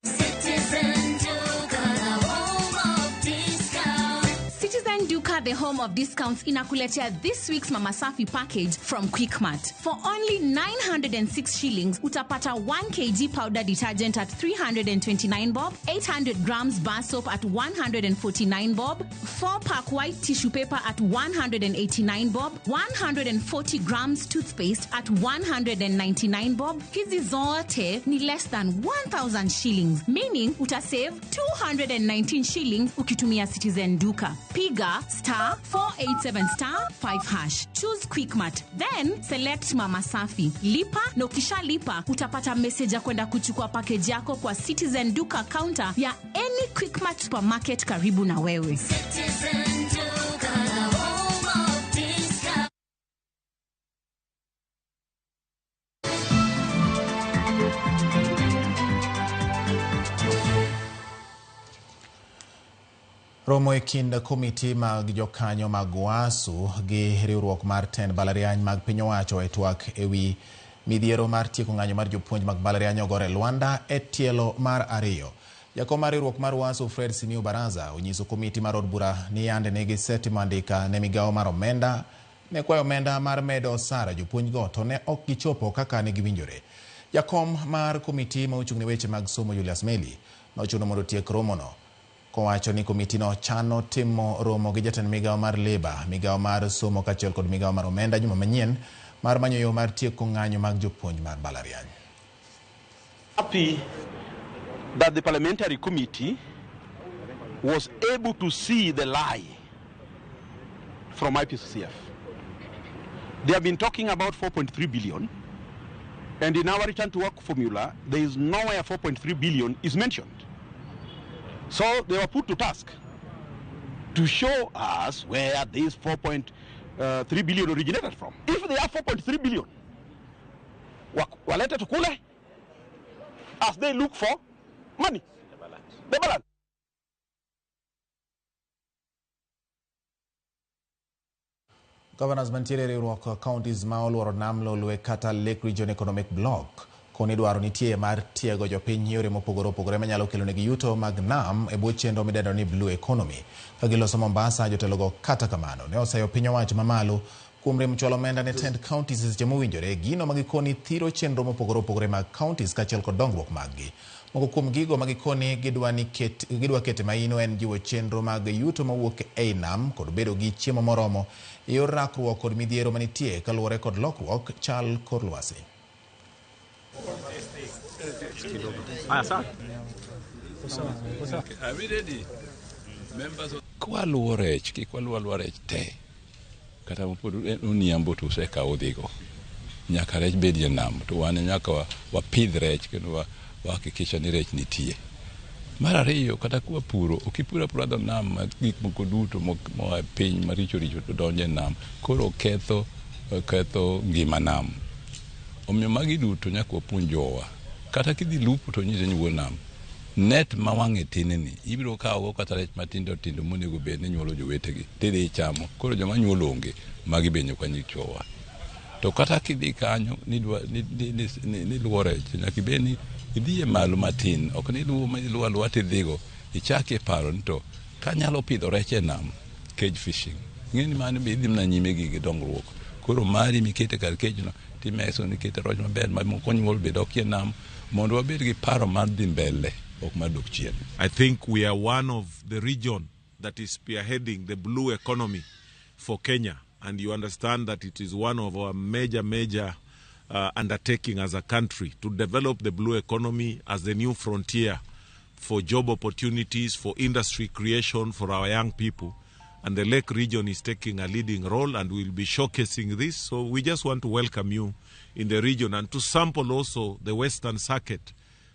Citizen Duka, the home of discounts. Citizen Duka, the home of discounts, inakuletea this week's Mama Safi package from Quickmart. For only 906 shillings, utapata 1 kg powder detergent at 329 bob, 800 grams bar soap at 149 bob, 4-pack white tissue paper at 189 bob, 140 grams toothpaste at 199 bob. Hizi zote ni less than 1000 shillings, meaning utasave 219 shillings ukitumia Citizen Duka. Piga star 487 star 5 hash. Choose Quickmart, then select Mama Safi. Lipa na ukishalipa utapata message ya kwenda kuchukua package yako kwa Citizen Duka counter ya any Quickmart supermarket karibu na wewe. Citizen Duka, the home of discounts. Romo e kind komiti mag jokanyo mag UASU gi riwruok mar tend mbalariany mag piny owacho e twak ewi midhiero mar tieko ng'anyo mar jopuonj mag mbalariany ogore Luanda e tielo mar 2. Jakom mar riwruok mar UASU Fred Simiyu Baraza onyiso komiti mar od bura ni yande ne gisetimo andika ne migawo mar omenda ne kwayo omenda mar medo osara jopuonjgo to ne ok gichopo kaka ne giwinjore. Jakom mar komiti ma ochung' ne weche mag somo Julius Meli nochuno mondo otiek romono kowacho ni komitino chano timo romo gi jatend migawo mar Labour, migawo mar somo kaachiel kod migawo mar omenda juma manyien mar manyo yo mar tieko ng'anyo mag jopuonj mar mbalariany. Happy that the parliamentary committee was able to see the lie from IPCCF. They have been talking about 4.3 billion. And in our return to work formula, there is nowhere 4.3 billion is mentioned. So they were put to task to show us where this 4.3 billion originated from. If they are 4.3 billion, walete tukule as they look for money. The balance. Governors mantiere e riwruok counties ma oluoro nam Lolwe kata Lake Region Economic Bloc koni dwaro nitie mar tiego jopiny yore mopogore opogore manyalo kelonegi yuto mag nam e bwo chenro midendo ni Blue Economy. Ka giloso Mombasa, jotelogo kata kamano ne oseyo piny owacho mamalo kuom rem chwalo omenda ne tend counties e seche mowinjore, gino ma gikoni thiro chenro mopogore opogore mag counties kaachiel kod dongruok mag-gi. Moko kuom gigo ma gikoni gidwa kete maino en jiwo chenro mag yuto mawuok ei nam kod bedo gi chiemo moromo e yor rakruok kod midhiero manitie kaluwore kod lokruok chal kor lwasi. Kwaluwo rech, kik waluw aluwa rech te. Kata pod uniambo to usekawo udhigo. Nyaka rech bedie nam to wan nyaka wapidh rech kendo wahakikisha ni rech nitie. Mar ariyo, kata kwapuro, ok ipur apura dho nam ma gik moko duto moa e piny maricho richo to donjo e nam. Koro ketho ngima nam. Omiyo magi duto nyaka wapuonj jowa. Kata kidhi lupo to nyise ni wuo nam. Net ma wang'e tin ni ibiro kawogo kata rech matindo tindo monego bed ni nyuolo jowetegi tidhi ichamo. Koro joma nyuolo onge, magi be nyaka nyichowa. To kata kidhi kanyo niluwo rech, nyaka ibed ni idhi e malo matin, ok ni iluwo aluwa tidhigo. Ichak e paro ni to kanyalo pidho rech e nam, cage fishing. Ing'e ni mano be idhi mana nyime gi dongruok. Koro mari mikete kar cage no, timeso nikete roch maber ma moko nyuol be dokie nam, mondo wabed gi paro mar dhi mbele, ok mar dok chien. I think we are one of the region that is spearheading the blue economy for Kenya. And you understand that it is one of our major undertaking as a country to develop the blue economy as the new frontier for job opportunities, for industry creation for our young people. And the Lake region is taking a leading role, and we'll be showcasing this. So we just want to welcome you in the region and to sample also the western circuit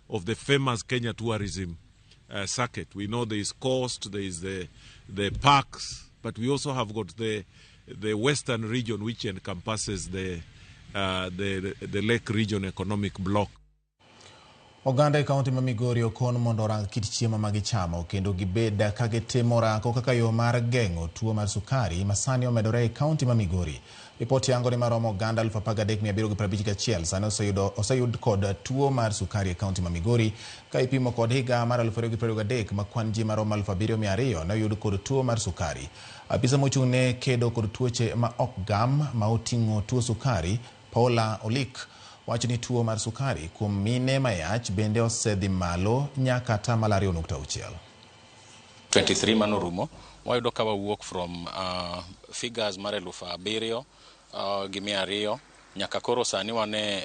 of the famous Kenya tourism circuit. We know there is coast, there is the parks, but we also have got the western region, which encompasses the Lake Region Economic Bloc. Oganda e kaunti ma Migori okon mondo orang kit chiemo ma gichamo kendo gibed ka gitimo orako kaka yo mar geng'o tuo mar sukari ma sani omedore e kaunti ma Migori. Ripot yango ni maromo oganda 13,751 sani oseyud kod tuo mar sukari e kaunti ma Migori ka ipimo kod higa mar 2023 ma kwan ji maromo 7,200 ne oyud kod tuo mar sukari. Apisa mochung' ne kedo kod tuoche ma ok gam ma oting'o tuo sukari, Paula Olik, wacho ni tuo mar sukari kuom mine mayach bende osedhi malo nyaka 2.6. 23 manorumo wayudo ka wawuok from figures mar 7,200 nyaka koro sani wane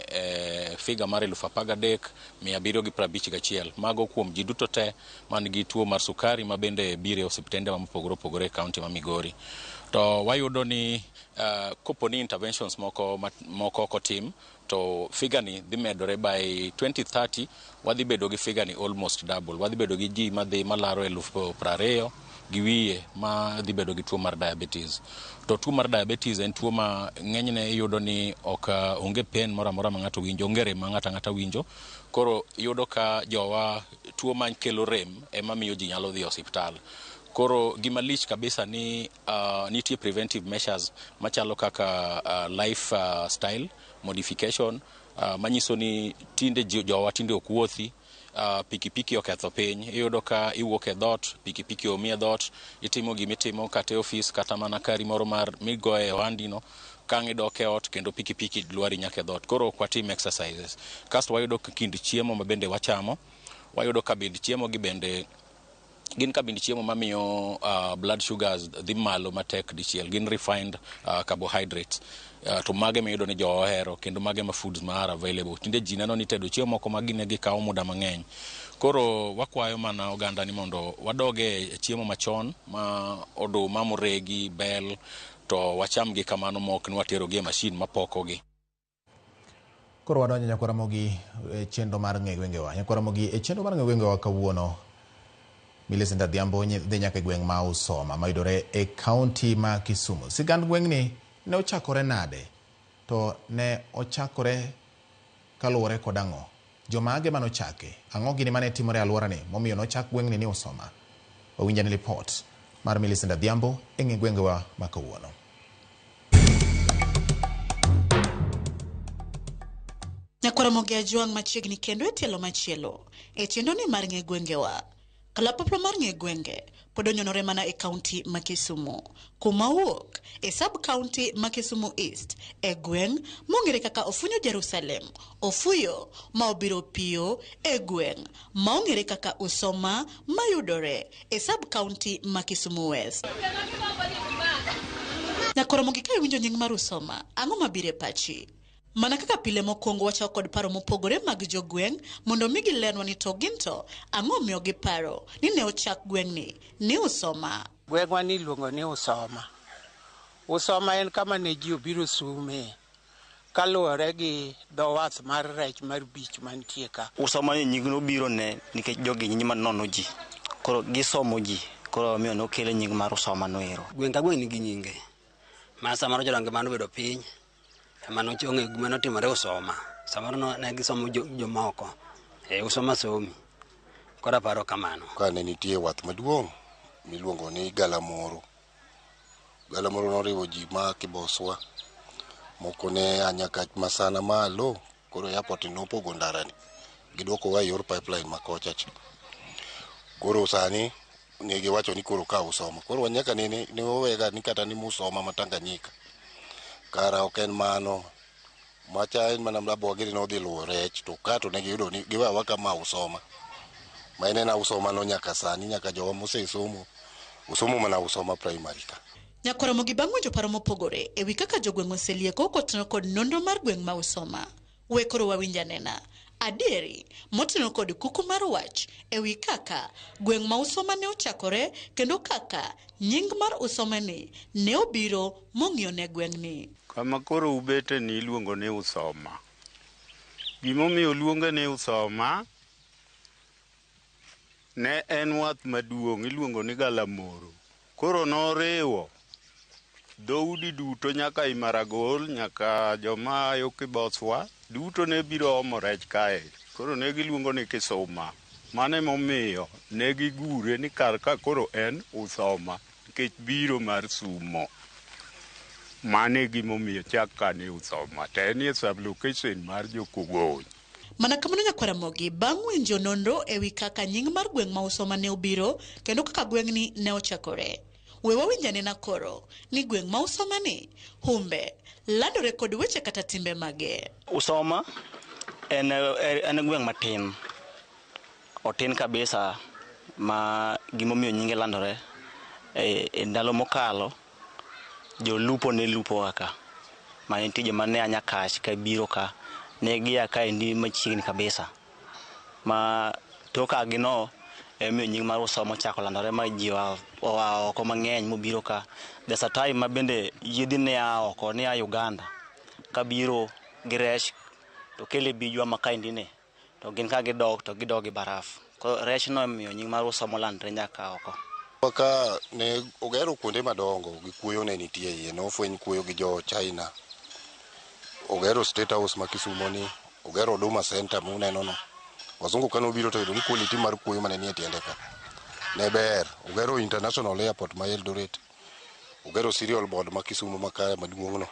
figure mar 13,751. Mago kuom ji duto te man gi tuo mar sukari ma bende biro e osiptende ma mopogore opogore e kaunti ma Migori. To wayudo ni kopo ni interventions moko otim to figure ni dhi medore by 2030 wadhi bedo gi figure ni almost double. Wadhi bedo gi ji madhi malaro 20,000 gi wiye ma dhi bedo gi tuo mar diabetes. To tuo mar diabetes en tuo ma ng'enyne iyudo ni ok onge pain moro amora ma ng'ato winjo, onge rem ma ng'ato ang'ata winjo. Koro iyudo ka jowa tuo ma kelo rem ema miyo ji nyalo dhi e osiptal. Koro gima lich kabisa ni nitie preventive measures machalo kaka life style modification manyiso ni tinde jowa tinde ok wuothi, pikipiki oketho piny. Iyudo ka iwuok e dhoot, pikipiki omi e dhoot, itimo gimitimo kata e ofis kata mana kari moro mar migoye ohandino, kang' idok e ot kendo pikipiki lwari nyaka e dhoot. Koro ok watim exercises. Kasto wayudo kind chiemo ma bende wachamo, wayudo ka bende chiemo gi bende gin kabind chiemo mamiyo blood sugars dhi malo matek dichiel, gin refined carbohydrates. To mage miyudo ni jo ohero kendo mage ma foods ma are available. Tinde ji neno ni tedo chiemo moko ma gine gikawo muda mang'eny. Koro wakwayo mana oganda ni mondo wadoge e chiemo machon ma oduma moregi, bel, to wacham gi kamano mok ni watero gi e mashin mapokogi. Koro wadonjo Nyakwar Ramogi e chenro mar ng'e gwengewa. Nyakwar Ramogi e chenro mar ng'e gwengewa kawuono Millicent Adhiambo dhi nyaka e gweng' ma Usoma mayudore e kaunti ma Kisumu. Sigand gweng'ni ne ochakore nade? To ne ochakore kaluwore kod ang'o? Jomage manochake? Ang'o gini mane timore e alworani momiyo nochak gweng'ni ni Usoma? Wawinj ane lipot mar Millicent Adhiambo e ng'e gwengewa ma kawuono. Nyakwar Ramogi Ajwang' machiegni kendo e tielo machielo e chenro ni mar ng'e gwengewa. Kalapapla mar ng'e gwenge pod onyonore mana e kaunti ma Kisumu, kuma owuok e sub kaunti ma Kisumu East e gweng' mong'ere kaka Ofunyo Jerusalem, Ofuyo ma obiro piyo e gweng' ma ong'ere kaka Usoma mayudore e sub kaunti ma Kisumu West. Nyakwar Ramogi ka iwinjo nying mar Usoma, ang'o mabiro e pachi? Mana kaka pile mokwongo wachako kod paro mopogore mag jogweng' mondo mi gilernwa ni to gin to ang'o miyo giparo ni ne ochak gweng'ni ni Usoma. Gweng'wa ni iluongo ni Usoma. Usoma en kama ne ji obiro sume kaluwore gi dho wath mar rech mar beach mantie ka. Usoma ni nying nobiro ne nikech jogi nying manono ji. Koro gisomo ji. Koro omiyo nokele nying mar Usoma no ero. Gweng' ka gweng' nigi nyinge. Ma samoro jodongo mane obedo piny ema ong'eyo gima notimore Usoma. Samoro ne gisomo jomoko. Usoma somi. Koro aparo kamano. Ka ne nitie wath maduong' miluongo ni Galamoro. Galamoro noriwo ji ma Kiboswa. Moko ne a nyaka Masana malo. Koro airport nopogo ndarani. Giduokowa e yor pipeline ma kocha cha. Koro sani ne giwacho ni koro ka Usoma. Koro nyaka nene ne wawega ni kata ni Musoma ma Tanganyika. Kara ok en mano. Macha en mana Mlabwagiri nodhi luwo rech to ka to ne giyudo ni giwewa kama Usoma. Ma en Usoma no nyaka sani nyaka jowa mosesomo. Osomo mana Usoma primary ka. Nyakwar Ramogi bang' winjo paro mopogore e wi kaka jogweng' oselieko kotenore kod nonro mar gweng' ma Usoma. We koro wawinj anena adieri motenore kod kuku mar wach e wi kaka gweng' ma Usoma ne ochakore kendo kaka nying mar Usoma ni ne obiro mong'iyo ne gweng'ni. Kama koro ubete ni iluongo ni Usoma. Gimomiyo oluonge ni Usoma ne en wath maduong' iluongo ni Galamoro. Koro noriwo dhoudi duto nyaka Imaragol, nyaka joma yo Kiboswa, duto ne biro omo rech kae. Koro ne giluongo ni Kisuma. Mano emomiyo ne gigure ni kar ka koro en Usoma, nikech biro mar sumo. Mano e gimomiyo chak ka ni Usoma. To en e sub-location mar Jokogony. Mana kamano Nyakwar Ramogi bang' winjo nonro e wi kaka nying mar gweng' ma Usoma ne obiro kendo kaka gweng'ni ne ochakore. We wawinj anena koro ni gweng' ma Usoma ni humbe landore kod weche kata timbe mage. Usoma en gweng' matin. Otin kabisa ma gimomiyo nyinge landore e ndalo mokalo jolupo ne lupo kaka. Ma nitie joma ne a Nyakach ka biro ka ne gia kaendi machiegni kabisa. Ma tok agino emiyo nying mar Usoma ochako landore ma ji oa oko mang'eny mobiro ka. There's a time ma bende yiedhi ne a oko ne a Uganda kabiro gi rech to kele bijwa ma kaendi ni to gin ka gidok to gidok gi baraf. Koro rech no emiyo nying mar Usoma olandre nyaka oko. Ka ne ogero kuonde madongo gi kuoyo ne nitie iye, nofweny kuoyo gi jo China. Ogero State House ma Kisumo ni, ogero Huduma Center muneno no. Wazungu kane obiro to yudo ni quality mar kuoyo mane nie tiende ka ne ber. Ogero International Airport ma Eldoret. Ogero Cereal Board ma Kisumo ma kae maduong' no.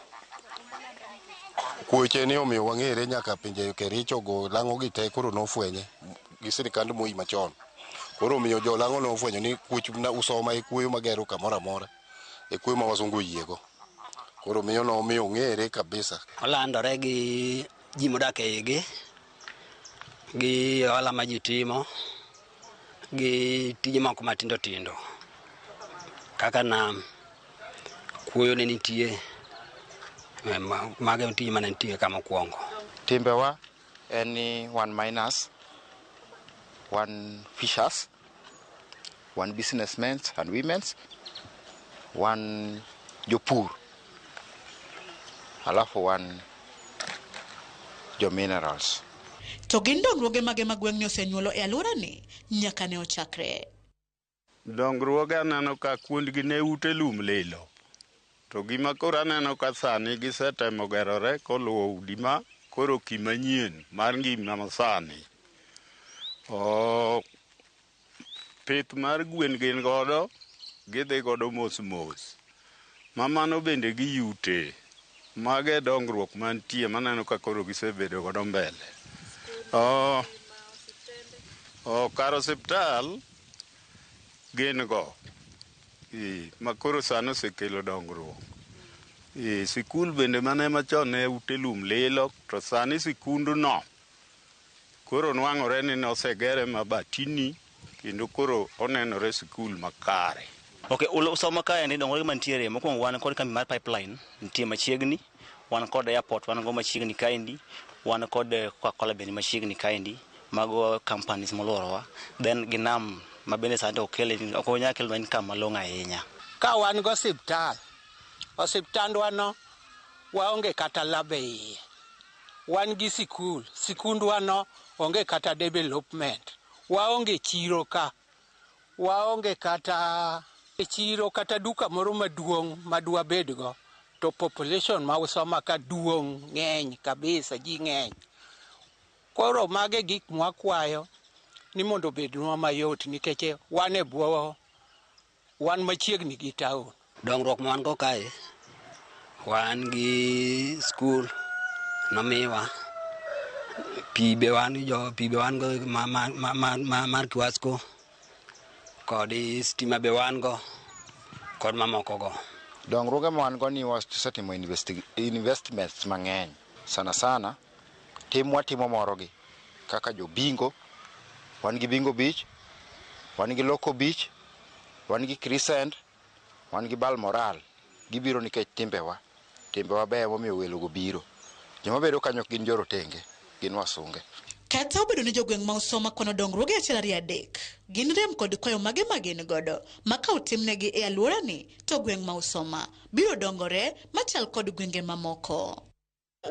Kuoche ni omiyo wang'ere nyaka pinje Kericho go lang'o gi te koro nofwenye gi sirikand Moi machon. Koro omiyo jo lang'o nofwenyo ni kuoch na Usoma e kuoyo magero kamoro amora. E kuoyo ma wazungu oyiego. Koro miyo nomiyo ong'ere kabisa. Olandore gi ji modak e igi, gi ohala ma ji timo, gi tije moko matindo tindo kaka nam, kuoyo ne nitie, mago e tije mane nitie kama okwongo. Timbewa en ni wan miners, wan fishers, wan businessmen and women, wan jopur, alafu wan jo minerals. To gin dongruoge mage ma gweng'ni osenyuolo e alworani nyaka ne ochakre? Dongruoge aneno ka kuondgi ne ute lum lilo. To gima koro aneno ka sani gisetemo gerore koluwo udi ma koro kimanyien mar ngima masani. Pith mar gwen gin godo, gidhi godo mos mos. Ma mano bende giyute. Mago e dongruok mantie maneno ka koro gisebedo godo mbele. Kar osiptal gin go. Ma koro sani osekelo dongruok. Sikul bende mane machon ne ute lum lilo, to sani sikundno koro nwang'ore ni nosegere mabatini kendo koro onenore sikul makare. Okay, Usoma kaendi dongruoge mantiere mokwongo wan kod kambi mar pipeline nitie machiegni, wan kod airport wan go machiegni kaendi, wan kod Coca-Cola bende machiegni kaendi, mago companies moluorowa. Then gi nam ma bende sani ok onyal kelo income malong'o ahinya. Ka wan go osiptal, osiptandwa no waonge kata lab e iye. Wan gi sikul, sikundwa no onge kata development. Waonge chiro ka, waonge kata chiro kata duka moro maduong' madwa bedgo, to population ma Usoma ka duong' ng'eny kabisa, ji ng'eny. Koro mage gik mwakwayo ni mondo obednwa mayot nikech wan e bwo, wan machiegni gi town. Dongruok ma wan go kae, wan gi skul nomiwa, pi be wan go mar Kiwasco, kod stima be wan go, kod mamoko go. Dongruoge ma wan go ni wasetimo investments mang'eny. Sana sana tim watimo morogi kaka jo bingo, wan gi Bingo Beach, wan gi Loko Beach, wan gi Crescent, wan gi Balmoral. Gibiro nikech timbewa. Timbewa beyo momiyo welogo biro. Joma bedo kanyo ok gin jorotenge, gin wasunge. Kata obedo ni jogweng' ma Usoma kwano dongruoge 1 2 3, gin rem kod kwayo mage ma gin godo ma ka otimnegi e alworani to gweng' ma Usoma biro dongore machal kod gwenge mamoko.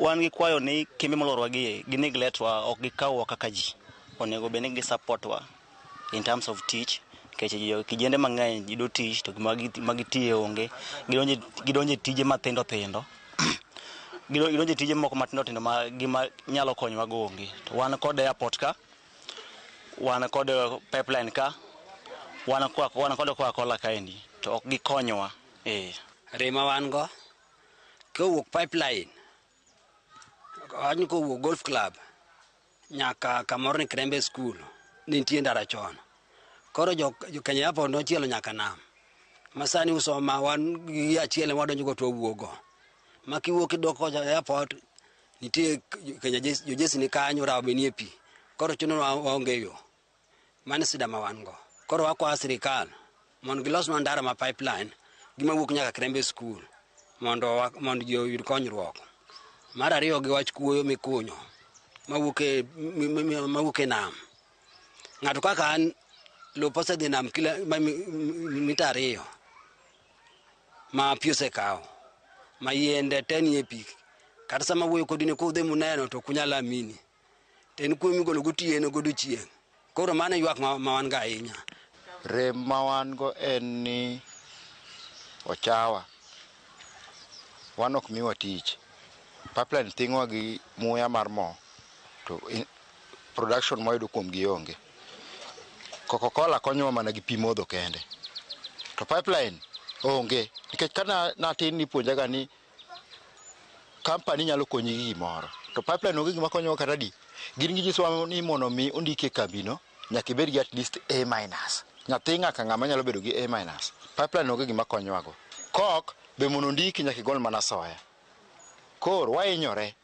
Wan gi kwayo ni kembe molworwa gi gi neglect wa, ok gikawwa kaka ji. Onego bed ni gi support wa in terms of tich, nikech kijende mang'eny yudo tich to gima gitiye onge. Gidonje tije mathindo thindo. Gidonje tije moko matindo tindo ma gima nyalo konyowa go onge. To wan kod airport ka, wan kod pipeline ka, wan kod Coca-Cola kaendi, to ok gikonyowa. Rema wan go kowuok pipeline, kowuok golf club nyaka kamoro ni Krembe school nitie ndara chon. Koro jo Kenya Airport nochielo nyaka nam. Masani Usoma wan gi achiel wadonjo go to wawuogo. Ma kiwuok idok kocha airport nitie Kenya jojesi ni kanyo, rawo be nie pi. Koro chuno waonge yo. Mano sida ma wan go. Koro wakwayo sirikal mondo gilosnwa ndara ma pipeline gima wuok nyaka Krembe school mondo ji oyud konyruok. Mar ariyo gi wach kuoyo mikunyo mawuok e nam. Ng'ato kaka an lopa osedhi nam kila mita 2 ma pi osekawo, ma yiende te nie pi. Kata sama wuoyo kodi ni kudhi muneno to ok unyal amini. To en kuoyo migolo gotieno godiochieng'. Koro mano e ywak ma wan go ahinya. Rem ma wan go en ni ochawa. Wan ok miwa tich. Pipeline thing'owa gi muya mar mo, to production mwayudo kuom gi onge. Coca-Cola konyowa mana gi pi modho kende. To pipeline onge. Nikech ka natin nipuonjaga ni company nyalo konyi gi gimoro. To pipeline onge gima konyowa kata di. Gin ginyisowa ni mondo mi ondiki e kambino, nyaka ibed gi at least A minus. Nyathi ng'aka ng'ama nyalo bedo gi A minus. Pipeline onge gima konyowago. Kok be mondo ondiki nyaka igol mana soya. Koro wahinyore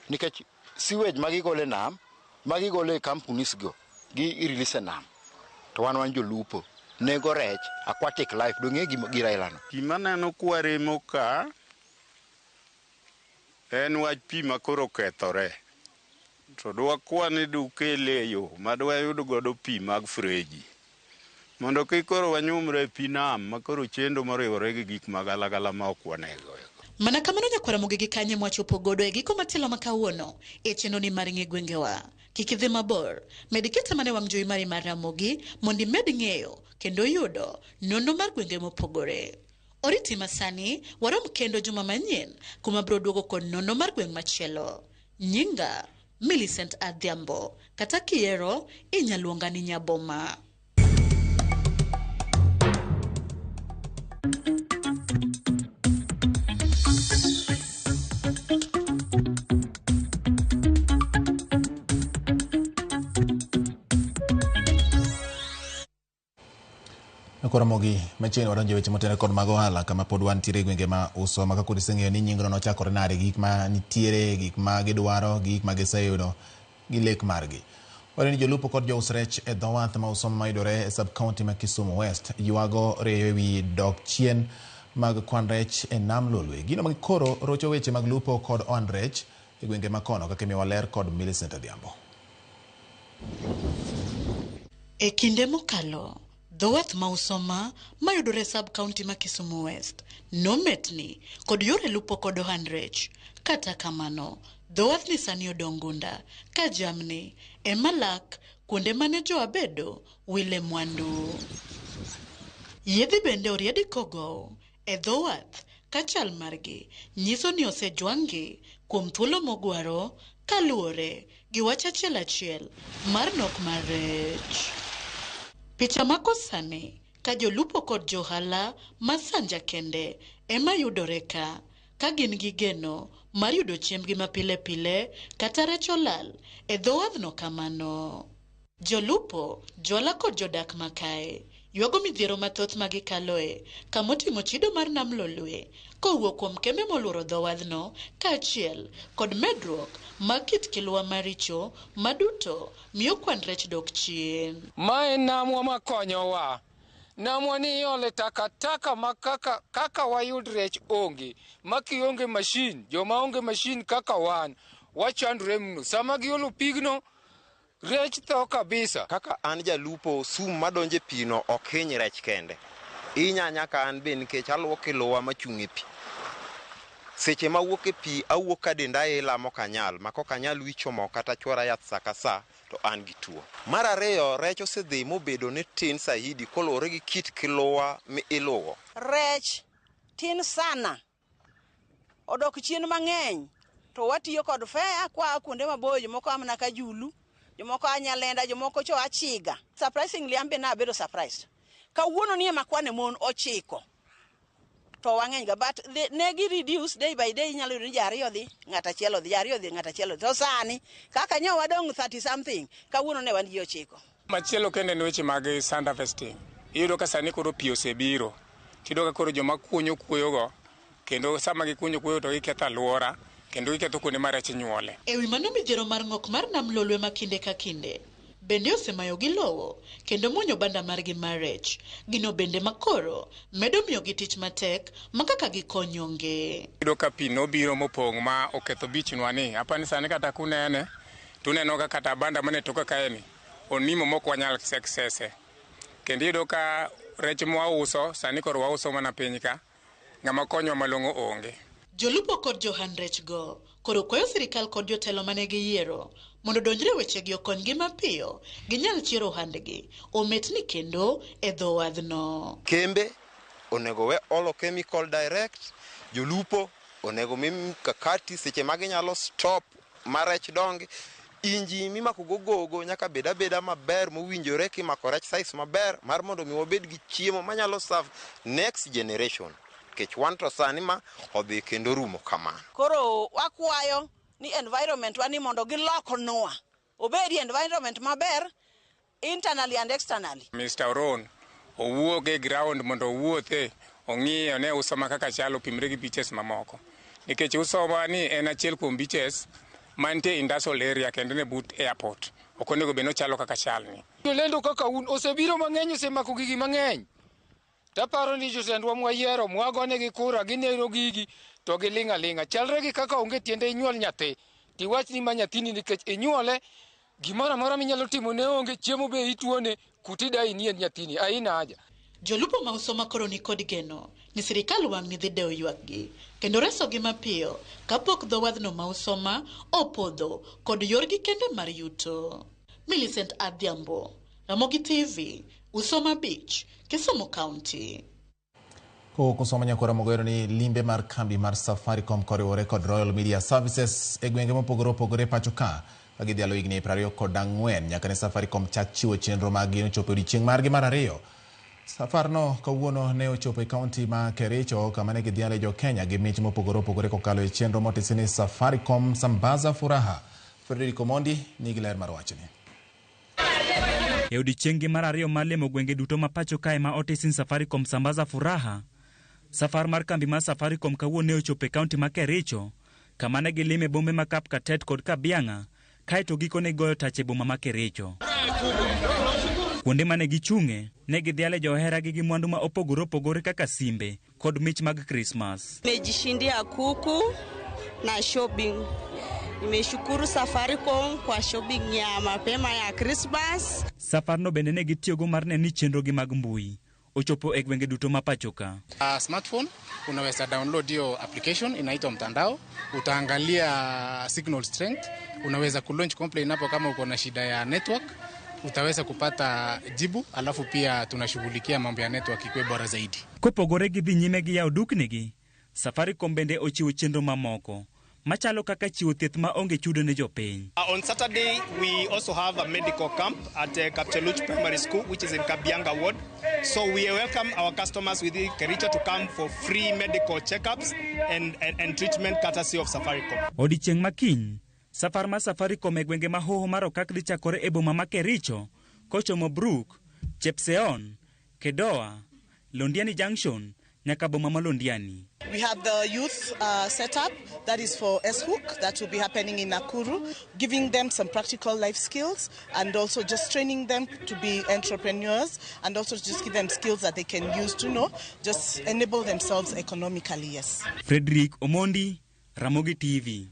nikech sewage ma gigolo e nam, ma gigolo e companies go, gi release e nam. To wan jolupo, nego rech, aquatic life, dong'e gir ailano. Gima neno kwaremo ka en wach pi ma koro okethore. To dwakwa ni dukele e yo ma dwayud godo pi mag freji. Mondo kik koro wanyumre e pi nam ma koro chendo moriwore gi gik magalagala ma ok wanego. Mana kamano nyakwara Ramogi gi kanye mwachopo godo e giko matielo ma kawuono e chenro ni mar ng'e gwengewa. Kik idhi mabor, med kete mane wang' jowi mari mar Ramogi mondo imed ng'eyo kendo yudo nonro mar gwenge mopogore. Oriti masani, warom kendo juma manyien kuma biro duogo kod nonro mar gweng' machielo. Nyinga Millicent Adhiambo, kata kiero inyaluonga ni Nyaboma. Ramogi machiegni wadonjo e weche motenore kod mag ohala kama pod wantiere e gwenge ma Usoma kaka iseng'eyo ni nyingno nochakore nade, gik ma nitiere, gik ma gidwaro, gik ma giseyudo gi lek margi. Wayudo ni jolupo kod jous rech e dho wath ma Usoma mayudore e sub county ma Kisumu West ywago reyo ewi dok chien mag kwan rech e nam Lolwe. Gino ma koro rocho weche mag lupo kod ohand rech e gwenge ma kono kaka imiyowa ler kod Millicent Adhiambo. E kinde mokalo, dho wath ma Usoma mayudore e sub county ma Kisumu West nometni kod yore lupo kod ohand rech. Kata kamano, dho wath ni sani odong' gunda ka jamni ema lak kuonde mane jo abedo wile mwandu. Yiedhi bende oriedi kogow e dho wath ka chal margi nyiso ni osejwang'gi kuom thuolo mogwaro kaluwore gi wach achiel achiel mar nok mar rech. Picha mako sani ka jolupo kod johala ma Sanja kende ema yudore ka gin gi geno mar yudo chiembgi mapile pile kata rech olal e dho wadhno kamano. Jolupo, johala kod jodak makae ywago midhiero mathoth ma gikaloe kamoting'o chido mar nam Lolwe kowuok kuom kembe moluoro dho wadhno kaachiel kod medruok mag kit kilwa maricho maduto miyo kwan rech dok chien. Mae namwa makonyowa. Namwa ni iole takataka ma kaka wayud rech onge. Ma kionge mashin, joma onge mashin kaka wan, wachandre mno. Sama giolo pigno, rech tho kabisa. Kaka an jalupo, sum madonje pino ok hiny rech kende. Inya nyaka an be nikech aluwo kiluwa machung' e pi. Seche mawuok e pi, awuok ka denda ila mok anyal, ma kok anyal wicho mo kata chwora yath sa ka sa, to an gi tuo. Mar ariyo, rech osedhi mobedo ni tin saidi koluwore gi kit kiluwa mi iluwo. Rech tin sana, odok chien mang'eny, to watiyo kod fea kwa kuonde maboyo, jomoko a mana Kajulu, jomoko a Nyalenda, jomoko cho Achiga. Surprisingly, an be nabedo surprised. Kawuono ni ema kwane mon 9. To wang'eny ga, but ne gi reduce day by day, inyalo yudo ni ji ariyo dhi, ng'at achiel odhi, ji ariyo dhi, ng'at achiel odhi. To sani, kaka nyo wadong' 30 something, kawuono ne wan ji 9. Machielo kendo en weche mag sand harvesting. Iyudo ka sani koro pi osebiro. Tiyudo ka koro joma kunyo kuoyogo, kendo sama gikunyo kuoyo to giketho alwora, kendo giketho kuonde ma rech nyuole. E wi mano midhiero mar ng'ok mar nam Lolwe ma kinde ka kinde bende osemayogi lowo kendo muonyo banda margi mar rech. Gino bende makoro medo miyogi tich matek ma kaka gikony onge. Iyudo ka pi nobiro mopong' ma oketho beach nwa ni. Apani sani kata kunene, tuneno ka kata banda mane toka kae ni, onimo mok wanyal success. Kendo iyudo ka rech mwauso, sani koro wauso mana piny ka, ng'ama konywa malong'o onge. Jolupo kod johand rech go koro kwayo sirikal kod jotelo mane giyiero mondo odonjre wechegi okonygi mapiyo ginyal chiero ohandgi ometni kendo e dho wadhno. Kembe onego we olo chemical direct, jolupo onego mi mkakati seche ma ginyalo stop ma rech dongi. Inji mimako go gogo nyaka bed abeda maber mowinjore kimako rech size maber mar mondo mi wabed gi chiemo manyalo serve next generation. Nikech wan to sani ma odhi kendo rumo kamano. Koro wakwayo ni environment wa ni mondo giloknwa obedi environment maber internally and externally. Mr. Oron owuok e ground mondo owuothe ong'i one Usoma kaka chalo opimre gi beaches mamoko. Nikech Usoma ni en achiel kuom beaches mantie industrial area kendo ne but airport. Ok onego bed ni ochalo kaka chalni. Jolendo kaka un osebiro mang'eny, osemako gigi mang'eny. Taparo ni jotendwa mwayiero, mwagonegi kura, gineno gigi to giling' aling'a. Chalre gi kaka onge tiende inyuol nyathi, tiwach ni ma nyathini nikech inyuole, gimoro amora minyalo timo ne onge, chiemo be ituone, kutida inie nyathini, aina haja. Jolupo ma Usoma koro nikod geno ni sirikal wang'ni dhi dewo ywakgi kendo resogi mapiyo kapok dho wadhno ma Usoma opodho kod yorgi kende mar yuto. Millicent Adhiambo, Ramogi TV, Usoma Beach, Kisumu County. Kowuok Usoma nyakora Mogero ni limbe mar kambi mar Safaricom koriwore kod Royal Media Services e gwenge mopogore opogore pacho ka ka gidhialo higni 24 nyaka ne Safaricom chak chiwo chenro maggi nochopo e odiechieng' margi mar ariyo. Safarno kawuono ne ochopo e kaunti ma Kericho kama ne gidhiale jo Kenya gi mich mopogore opogore kokalo e chenro motisi ni Safaricom Sambaza Furaha. Frederick Omondi nigi ler mar wachni. E odiechieng'gi mar ariyo mar limo gwenge duto ma pacho kae ma otisi ni Safaricom Sambaza Furaha, safar mar kambi mar Safaricom kawuono ne ochopo e kaunti ma Kericho kama ne gilime bombe ma Kapkatet kod Kabianga kaeto gikone goyo tach e boma ma Kericho. Kuonde mane gichung'e, ne gidhiale joheragi gi mwandu ma opogore opogore kaka simbe kod mich mag Krismas. Nimejishindia kuku na shopping. Nimeshukuru Safaricom kwa shopping ya mapema ya Christmas. Safarno bende ne gitiyogo mar neno ni chenrogi mag mbui ochopo e gwenge duto ma pacho ka. Smartphone unaweza download hiyo application inaitwa mtandao, utaangalia signal strength, unaweza kulaunch complaint hapo kama uko na shida ya network, utaweza kupata jibu, alafu pia tunashughulikia mambo ya network ikuwe bora zaidi. Kopogore gi dhi nyime gi yawo duknigi, Safaricom bende ochiwo chenro mamoko machalo kaka chiwo thieth ma onge chudo ne jopiny. On Saturday, we also have a medical camp at Kapcheluch Primary School, which is in Kabianga Ward. So we welcome our customers within Kericho to come for free medical checkups and treatment courtesy of Safaricom. Odiechieng' ma kiny, safar mar Safaricom e gwenge ma hoho mar Okak dhi chakore e boma ma Kericho, kochomo Brook, Chepseon, Kedoa, Londiani Junction, nyaka boma ma Londiani. We have the youth setup that is for S-Hook that will be happening in Nakuru, giving them some practical life skills and also just training them to be entrepreneurs and also just give them skills that they can use to know, just enable themselves economically, yes. Frederick Omondi, Ramogi TV.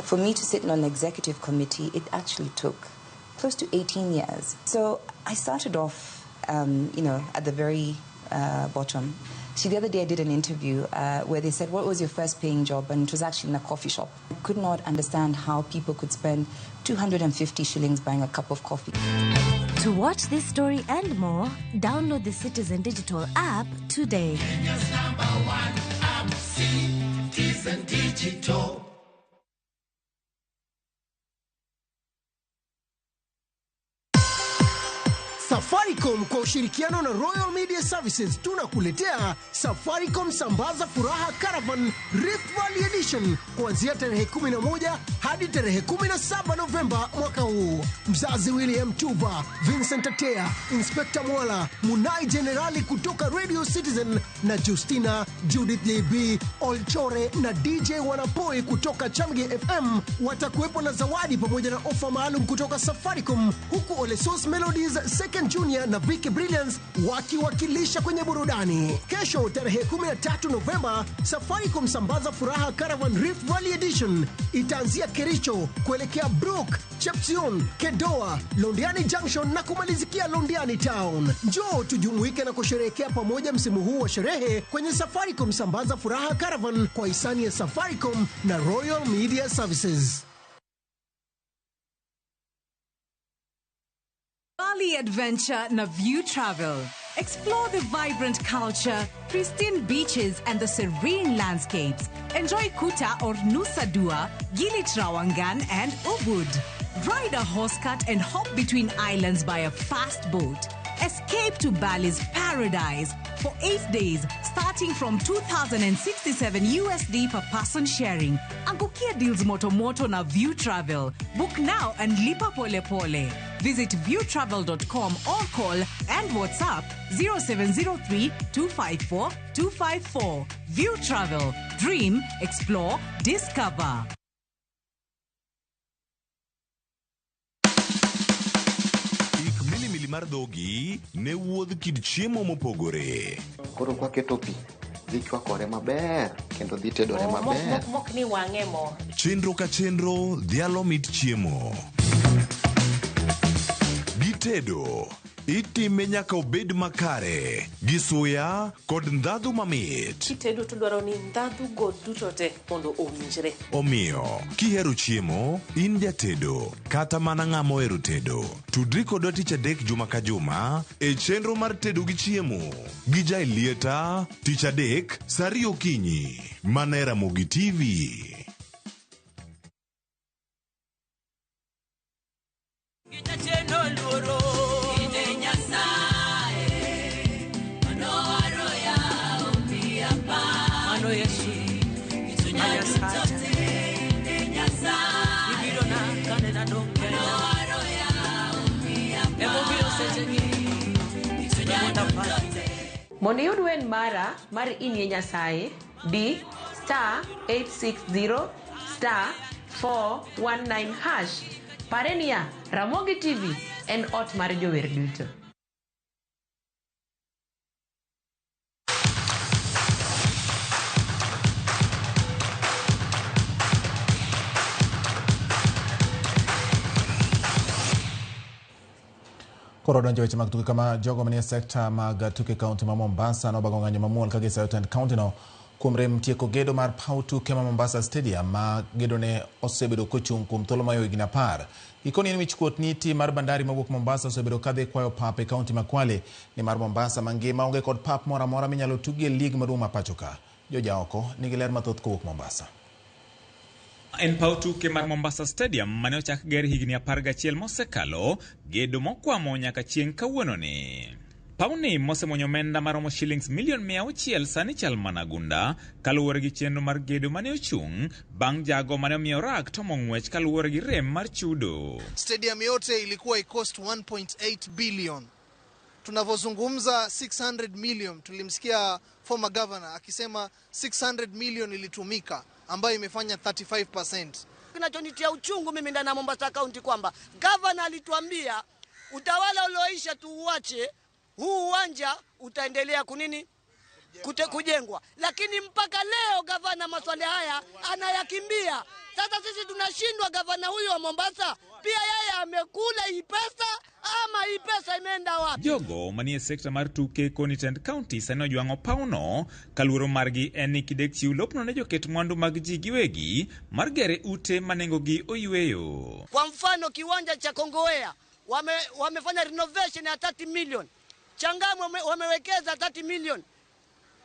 For me to sit on an executive committee, it actually took close to 18 years. So I started off, at the very bottom. See, the other day I did an interview where they said, what was your first paying job? And it was actually in a coffee shop. I could not understand how people could spend 250 shillings buying a cup of coffee. To watch this story and more, download the Citizen Digital app today. Kenya's number one app, Citizen Digital. Safaricom kwa ushirikiano na Royal Media Services tunakuletea Safaricom Sambaza Furaha Caravan Rift Valley Edition kuanzia tarehe 11 hadi tarehe 17 Novemba mwaka huu. Mzazi William Tuva, Vincent Atea, Inspector Mwala, Munai Generali kutoka Radio Citizen na Justina, Judith JB, Olchore na DJ Wanapoi kutoka Chamge FM watakuwepo na zawadi pamoja na ofa maalum kutoka Safaricom, huku Olesos Melodies Second Junior na Vicky Brilliance wakiwakilisha kwenye burudani. Kesho tarehe 13 Novemba, Safaricom Sambaza Furaha Caravan Rift Valley Edition itaanzia Kericho kuelekea Brook, Chepsion, Kedoa, Londiani Junction na kumalizikia Londiani Town. Njoo tujumuike na kusherehekea pamoja msimu huu wa sherehe kwenye Safaricom Sambaza Furaha Caravan kwa hisani ya Safaricom na Royal Media Services. Bali Adventure na View Travel. Explore the vibrant culture, pristine beaches, and the serene landscapes. Enjoy Kuta or Nusa Dua, Gili Trawangan, and Ubud. Ride a horse cart and hop between islands by a fast boat. Escape to Bali's paradise for 8 days, starting from 2,067 USD per person sharing. Angukia deals moto moto na View Travel. Book now and lipa pole pole. Visit viewtravel.com or call and WhatsApp 0703 254 254. View Travel. Dream, explore, discover. Ik milimili mar dhogi ne wuodh kit chiemo mopogore. Koro kwaketo pi, dhi chwakore maber kendo dhi tedore maber. Mok ni wang'e mo. Chenro ka chenro dhialo mit chiemo. Gitedo itime nyaka obed makare gi suya kod ndhadhu mamit. Kitedo to dwaro ni ndhadhu go duto te mondo owinjre. Omiyo, kihero chiemo, in jatedo, kata mana ng'ama ohero tedo, tudri kodwa tich adek juma ka juma e chenro mar tedo gi chiemo gi Jaelieta tich adek saa ariyo okinyi mana e Ramogi TV. Mondo iyud wer mara mar Inie Nyasaye, di star 860 star 419 hash. Pare niya, Ramogi TV en ot mar jower duto. Koro donjo weche mag tuke kama jogo manie sekta mag tuke kaunti ma Mombasa nobago ng'anyo mamuol ka gisayo tend kaunti no kuom rem tieko gedo mar paw tuke ma Mombasa Stadium ma gedo ne osebedo kochung' kuom thuolo mayo higni 10. Gikoni en wichkuot ni tim mar Bandari mawuok Mombasa osebedo kadhi kwayo pap e kaunti ma Kwale nimar Mombasa mangima onge kod pap moro amora minyalo tugie lig maduong' ma pacho ka. Joja oko nigi ler mathoth kowuok Mombasa. En paw tuke mar Mombasa Stadium mane ochak ger higni 11 mosekalo, gedo mokwamo nyaka chieng' kawuononi. Pawni mosemuonyo omenda maromo shillings milion 600 sani chal mana gunda kaluwore gi chenro mar gedo mane ochung' bang' jago mane omiyo rak tomo ng'wech kaluwore gi rem mar chudo. Stadium yote ilikuwa icost 1.8 billion. Tunavyozungumza 600 million, tulimsikia former governor akisema 600 million ilitumika ambayo imefanya 35%. Kinachonitia uchungu mimi ndani ya Mombasa County kwamba governor alituambia utawala ulioisha tuuache, huu uwanja utaendelea kunini kujengwa, lakini mpaka leo gavana maswali haya anayakimbia. Sasa sisi tunashindwa, gavana huyu wa Mombasa pia yeye amekula hii pesa ama hii pesa imeenda wapi? Jogo manie sekta mar tuke koni tend county sani ojwang'o pawno kaluoro margi en ni kidek chiw lopno ne joket mwandu mag ji giwegi mar gere ute manengogi oyweyo. Kwa mfano kiwanja cha Kongowea wamefanya renovation ya 30 million, Changamwe wamewekeza 30 million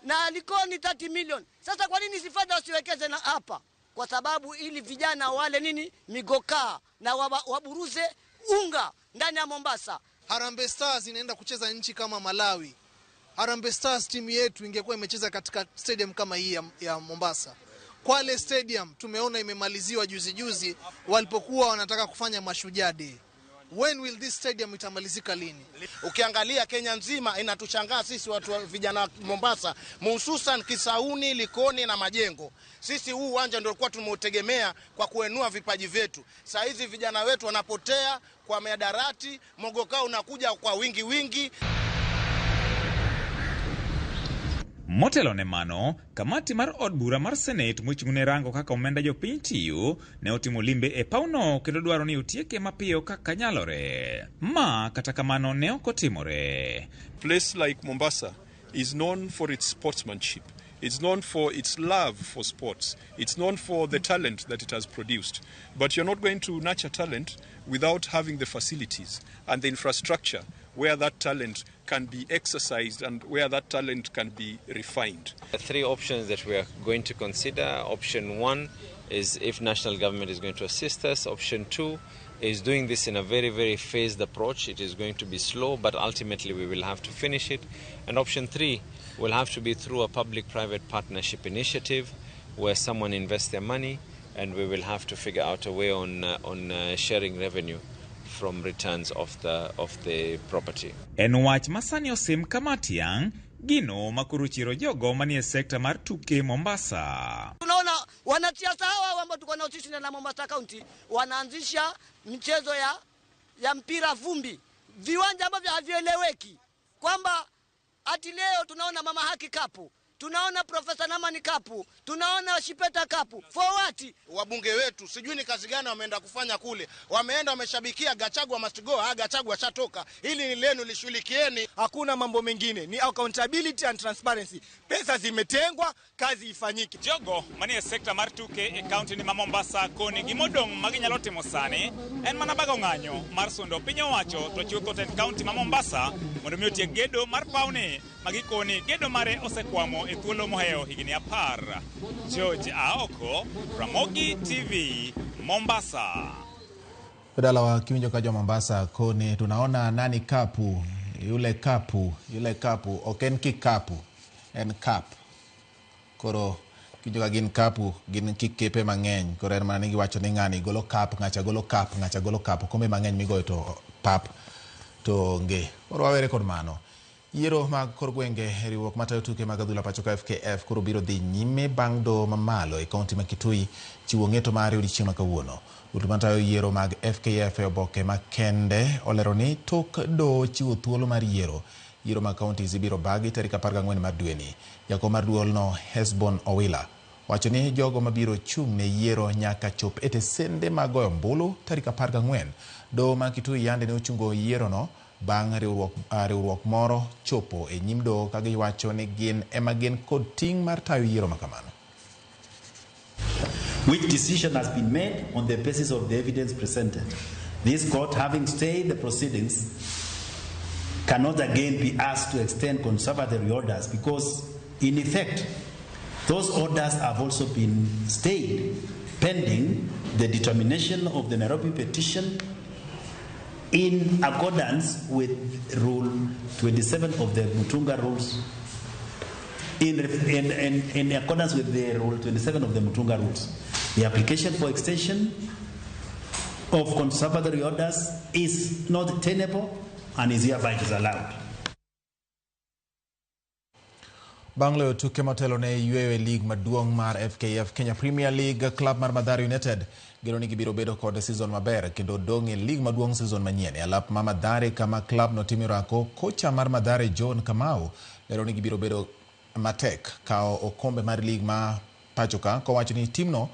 na Likoni 30 million. Sasa kwa nini sifadha wasiwekeze na hapa? Kwa sababu ili vijana wale nini migokaa na waburuze unga ndani ya Mombasa. Harambee Stars inaenda kucheza nchi kama Malawi. Harambee Stars timu yetu ingekuwa imecheza katika stadium kama hii ya Mombasa. Kwale Stadium tumeona imemaliziwa juzi juzi walipokuwa wanataka kufanya Mashujaa Day. When will this stadium itamalizika lini? Ukiangalia Kenya nzima inatushangaa sisi watu vijana Mombasa, hususan Kisauni, Likoni na Majengo. Sisi huu uwanja ndio tulikuwa tumeutegemea kwa kuenua vipaji vyetu. Saa hizi vijana wetu wanapotea kwa miadarati, mogoka unakuja kwa wingi wingi. Motelo ne mano, kamati mar od bura mar Senate mochung'ne rango kaka omenda jopiny tiyo ne otimo limbe e pawno kendo dwaro ni otieke mapiyo kaka nyalore. Ma kata kamano ne ok otimore. Place like Mombasa is known for its sportsmanship. It's known for its love for sports. It's known for the talent that it has produced. But you're not going to nurture talent without having the facilities and the infrastructure where that talent can be exercised and where that talent can be refined. The three options that we are going to consider. Option one is if national government is going to assist us. Option two is doing this in a very, very phased approach. It is going to be slow, but ultimately we will have to finish it. And option three will have to be through a public-private partnership initiative where someone invests their money, and we will have to figure out a way on sharing revenue from returns of the property. En wach ma sani osim kama tiang' gino makoro chiro jogo manie sekta mar tuke Mombasa. Tunaona wanasiasa hawa ambao tuko nao sisi na Mombasa County wanaanzisha michezo ya mpira vumbi, viwanja ambavyo havieleweki, kwamba ati leo tunaona Mama Haki Cup, tunaona Profesa Namani Cup, tunaona Shipeta Cup. For what? Wabunge wetu sijui ni kazi gani wameenda kufanya kule. Wameenda wameshabikia Gachagua must go, Gachagua ashatoka. Hili ni lenu, lishughulikieni. Hakuna mambo mengine, ni accountability and transparency. Pesa zimetengwa, kazi ifanyike. Jogo manie sekta mar tuke e county ni ma Mombasa koni gimodong' maginyalo timo sani en mana bago ng'anyo mar sundo piny owacho to chutho tend county ma Mombasa mondo mi otiek gedo mar pawni magikoni gedo mare osekwamo e thuolo mohewo higni 10. George Aoko, Ramogi TV, Mombasa. Dalawa kiwinjo ka jo Mombasa koni tunaona nani kapu, yule kapu, yule kapu, ok en kikapu, en cup. Koro kiwinjo ka gin kapu, gin kikepe mang'eny. Koro en mana ni giwacho ni ng'ani golo cup, ng'acha golo cup, ng'acha golo cup, kombe mang'eny migoyo to pap to onge. Koro wawere kod mano. Yiero mag kor gwenge, riwruok matayo tuke mag adhula pacho ka FKF koro biro dhi nyime bang' doho mamalo e kaunti ma Kitui chiwo ng'eto mare odiechieng' ma kawuono. Duol matayo yiero mag FKF e oboke makende olero ni tok doho chiwo thuolo mar yiero, yiero mag counties ibiro bagi tarik 14 mar dweni. Jakom mar duolno Hesbon Owila wacho ni jogo mabiro chung' ne yiero nyaka chop e tesende mag goyo ombulu tarik 14. Doho ma Kitui yande ne ochungo yierono bang' riwruok moro chopo e nyim doho ka giwacho ni gin ema gin kod ting' mar tayo yiero makamano. Which decision has been made on the basis of the evidence presented. This court, having stayed the proceedings, cannot again be asked to extend conservatory orders because, in effect, those orders have also been stayed pending the determination of the Nairobi petition in accordance with Rule 27 of the Mutunga Rules, in accordance with the Rule 27 of the Mutunga Rules. The application for extension of conservatory orders is not tenable and is hereby disallowed. Bang' loyo tuke motelo ne yweyo e lig maduong' mar FKF Kenya Premier League, club mar Mathare United geno ni gibiro bedo kod season maber kendo dong' e lig maduong' season manyien. E alap ma Mathare kama club no timo orako, kocha mar Mathare John Kamau lero ni gibiro bedo matek kawo okombe mar lig ma pacho ka, kowacho ni timno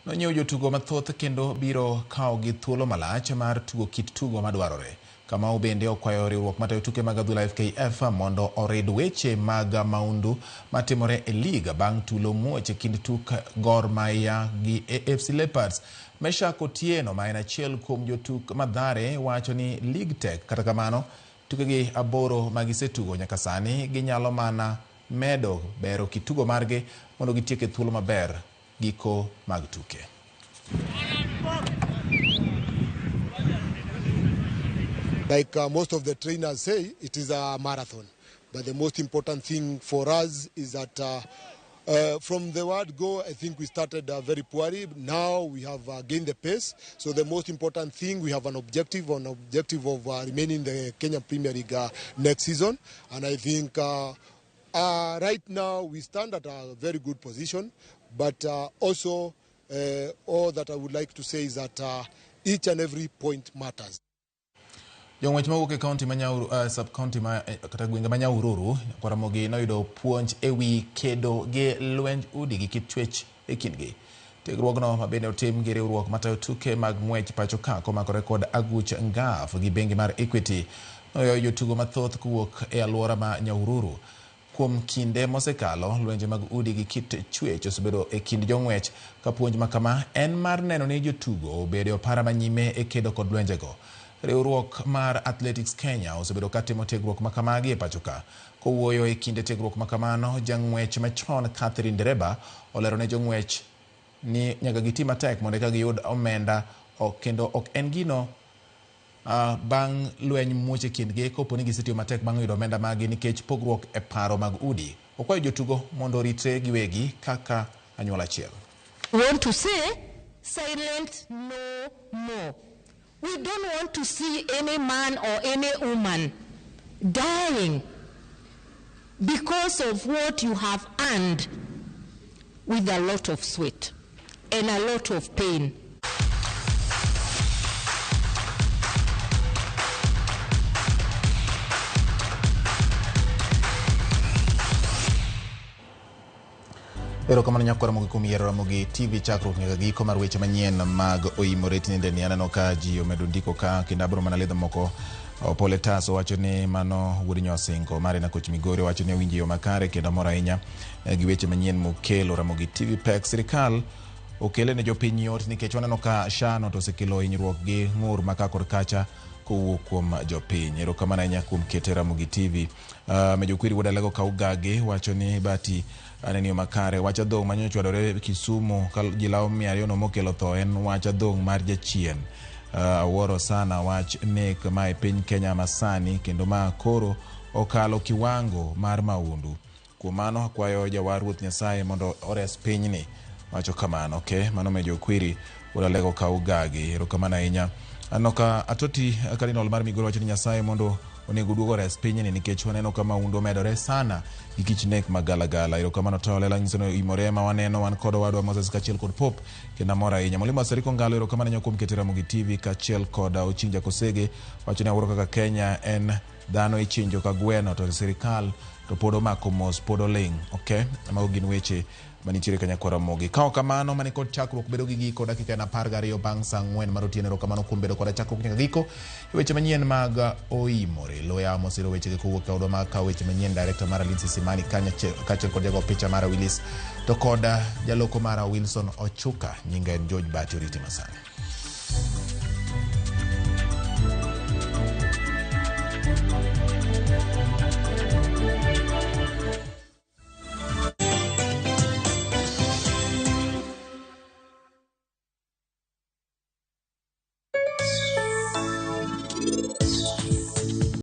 nonyiewo jotugo mathoth kendo biro kawo gi thuolo malach mar tugo kit tugo madwarore. Kamau bende okwayo riwruok matayo tuke mag adhula FKF mondo orid weche mag maundu matimore e lig bang' tulo muoch e kind tuk Gor Mahia gi AFC Leopards. Meshack Otieno ma en achiel kuom jotuk Mathare wacho ni lig tek, kata kamano tukegi 8 magisetugo nyaka sani ginyalo mana medo bero kitugo margi mondo gitiek e thuolo maber giko mag tuke. Like most of the trainers say, it is a marathon. But the most important thing for us is that from the word go, I think we started very poorly. Now we have gained the pace. So the most important thing, we have an objective of remaining in the Kenya Premier League next season. And I think right now we stand at a very good position. But also all that I would like to say is that each and every point matters. Jong'wech mawuok e kaunti ma Nyahururu, sub county ma kata gwenge ma Nyahururu, Ramogi noyudo puonj ewi kedo gi lwenj udi gi kit chwech e kindgi. Tiegruogno ma bende otim gi riwruok matayo tuke mag ng'wech pacho ka komakore kod aguch ngaf gi bengi mar Equity noyoyo jotugo mathoth kowuok e alwora ma Nyahururu. Kuom kinde mosekalo, lwenje mag udi gi kit chwech osebedo e kind jong'wech ka puonj ma kama en mar neno ni jotugo obedo e opara manyime e kedo kod lwenjego. Riwruok mar Athletics Kenya osebedo ka timo tiegruok makamagi e pacho ka. Kowuoyo e kinde tiegruok makamano, jang'wech machon Catherine Dereba olero ne jong'wech ni nyaka giti matek mondo eka giyud omenda kendo ok en gino bang' lweny muoch e kindgi kopo ni gisetiyo matek bang' yudo omenda maggi nikech pogruok e paro mag udi. Okwayo jotugo mondo oritre giwegi kaka anyuola achiel. Want to say silent no more. We don't want to see any man or any woman dying because of what you have earned with a lot of sweat and a lot of pain. Erokamano nyakwar Ramogi kuom yiero Ramogi TV chakruok nyaka giko mar weche manyien mag oimore tinendeni. Aneno ka ji omedo ndiko ka kendo abiro mana lidho moko. Pole Tas owacho ni mano wuod Nyosingo. Marina Koch Migori owacho ni owinjo yo makare kendo mor ahinya gi weche manyien mokelo Ramogi TV. Pek sirikal okele ne jopiny yot nikech waneno ka SHA no to osekelo hinyruok gi ng'ur ma ka kod kacha kowuok kuom jopiny. Erokamano ahinya kuom kete Ramogi TV. Mejo Kwiri wuod Alego Kaugagi wacho ni Bati aneno yo makare. Wach adhong' manyo chwadore Kisumu ka ji lawo 200 no mokelo tho en wach adhong' mar jachien. Awuoro sana wach nek ma e piny Kenya masani kendo ma koro okalo kiwango mar maundu. Kuom mano akwayo jawar Ruoth Nyasaye mondo ores pinyni. Wacho kamano. Okay, mano Mejo Kwiri wuod Alego Kaugagi. Erokamano ahinya. Aneno ka Atoti Cardinal mar Migori wacho ni Nyasaye mondo onego oduog ores pinyni nikech waneno ka maundu omedore sana gi kich nek magalagala. Erokamano to lela nyiso ni oimore ma waneno wan kod owadwa Moses kaachiel kod Pope kendo amor ahinya. Mwalimu Asariko Ngalo erokamano ahinya kuom keto Ramogi TV kaachiel kod Ochinja Kosege wacho ni awuoro kaka Kenya en dhano ichinjo ka gweno to sirikal to pod omako mos pod oling'. Okay, mago gin weche manitiere ka nyakwar Ramogi. Ka ok kamano, mane kod chakruok bedo gi giko dakika en 12 bang' saa 4 mar otieno. Erokamano kuom bedo koda chakruok nyaka giko e weche manyien mag Oimore. Loya mosiro wechegi kowuok e odwa mar kawo weche manyien, director mara Lindsay Simani kaachiel kod jago picha mara Willis to kod jaloko mara Wilson Ochuka. Nyinga en George Bati, oriti masani.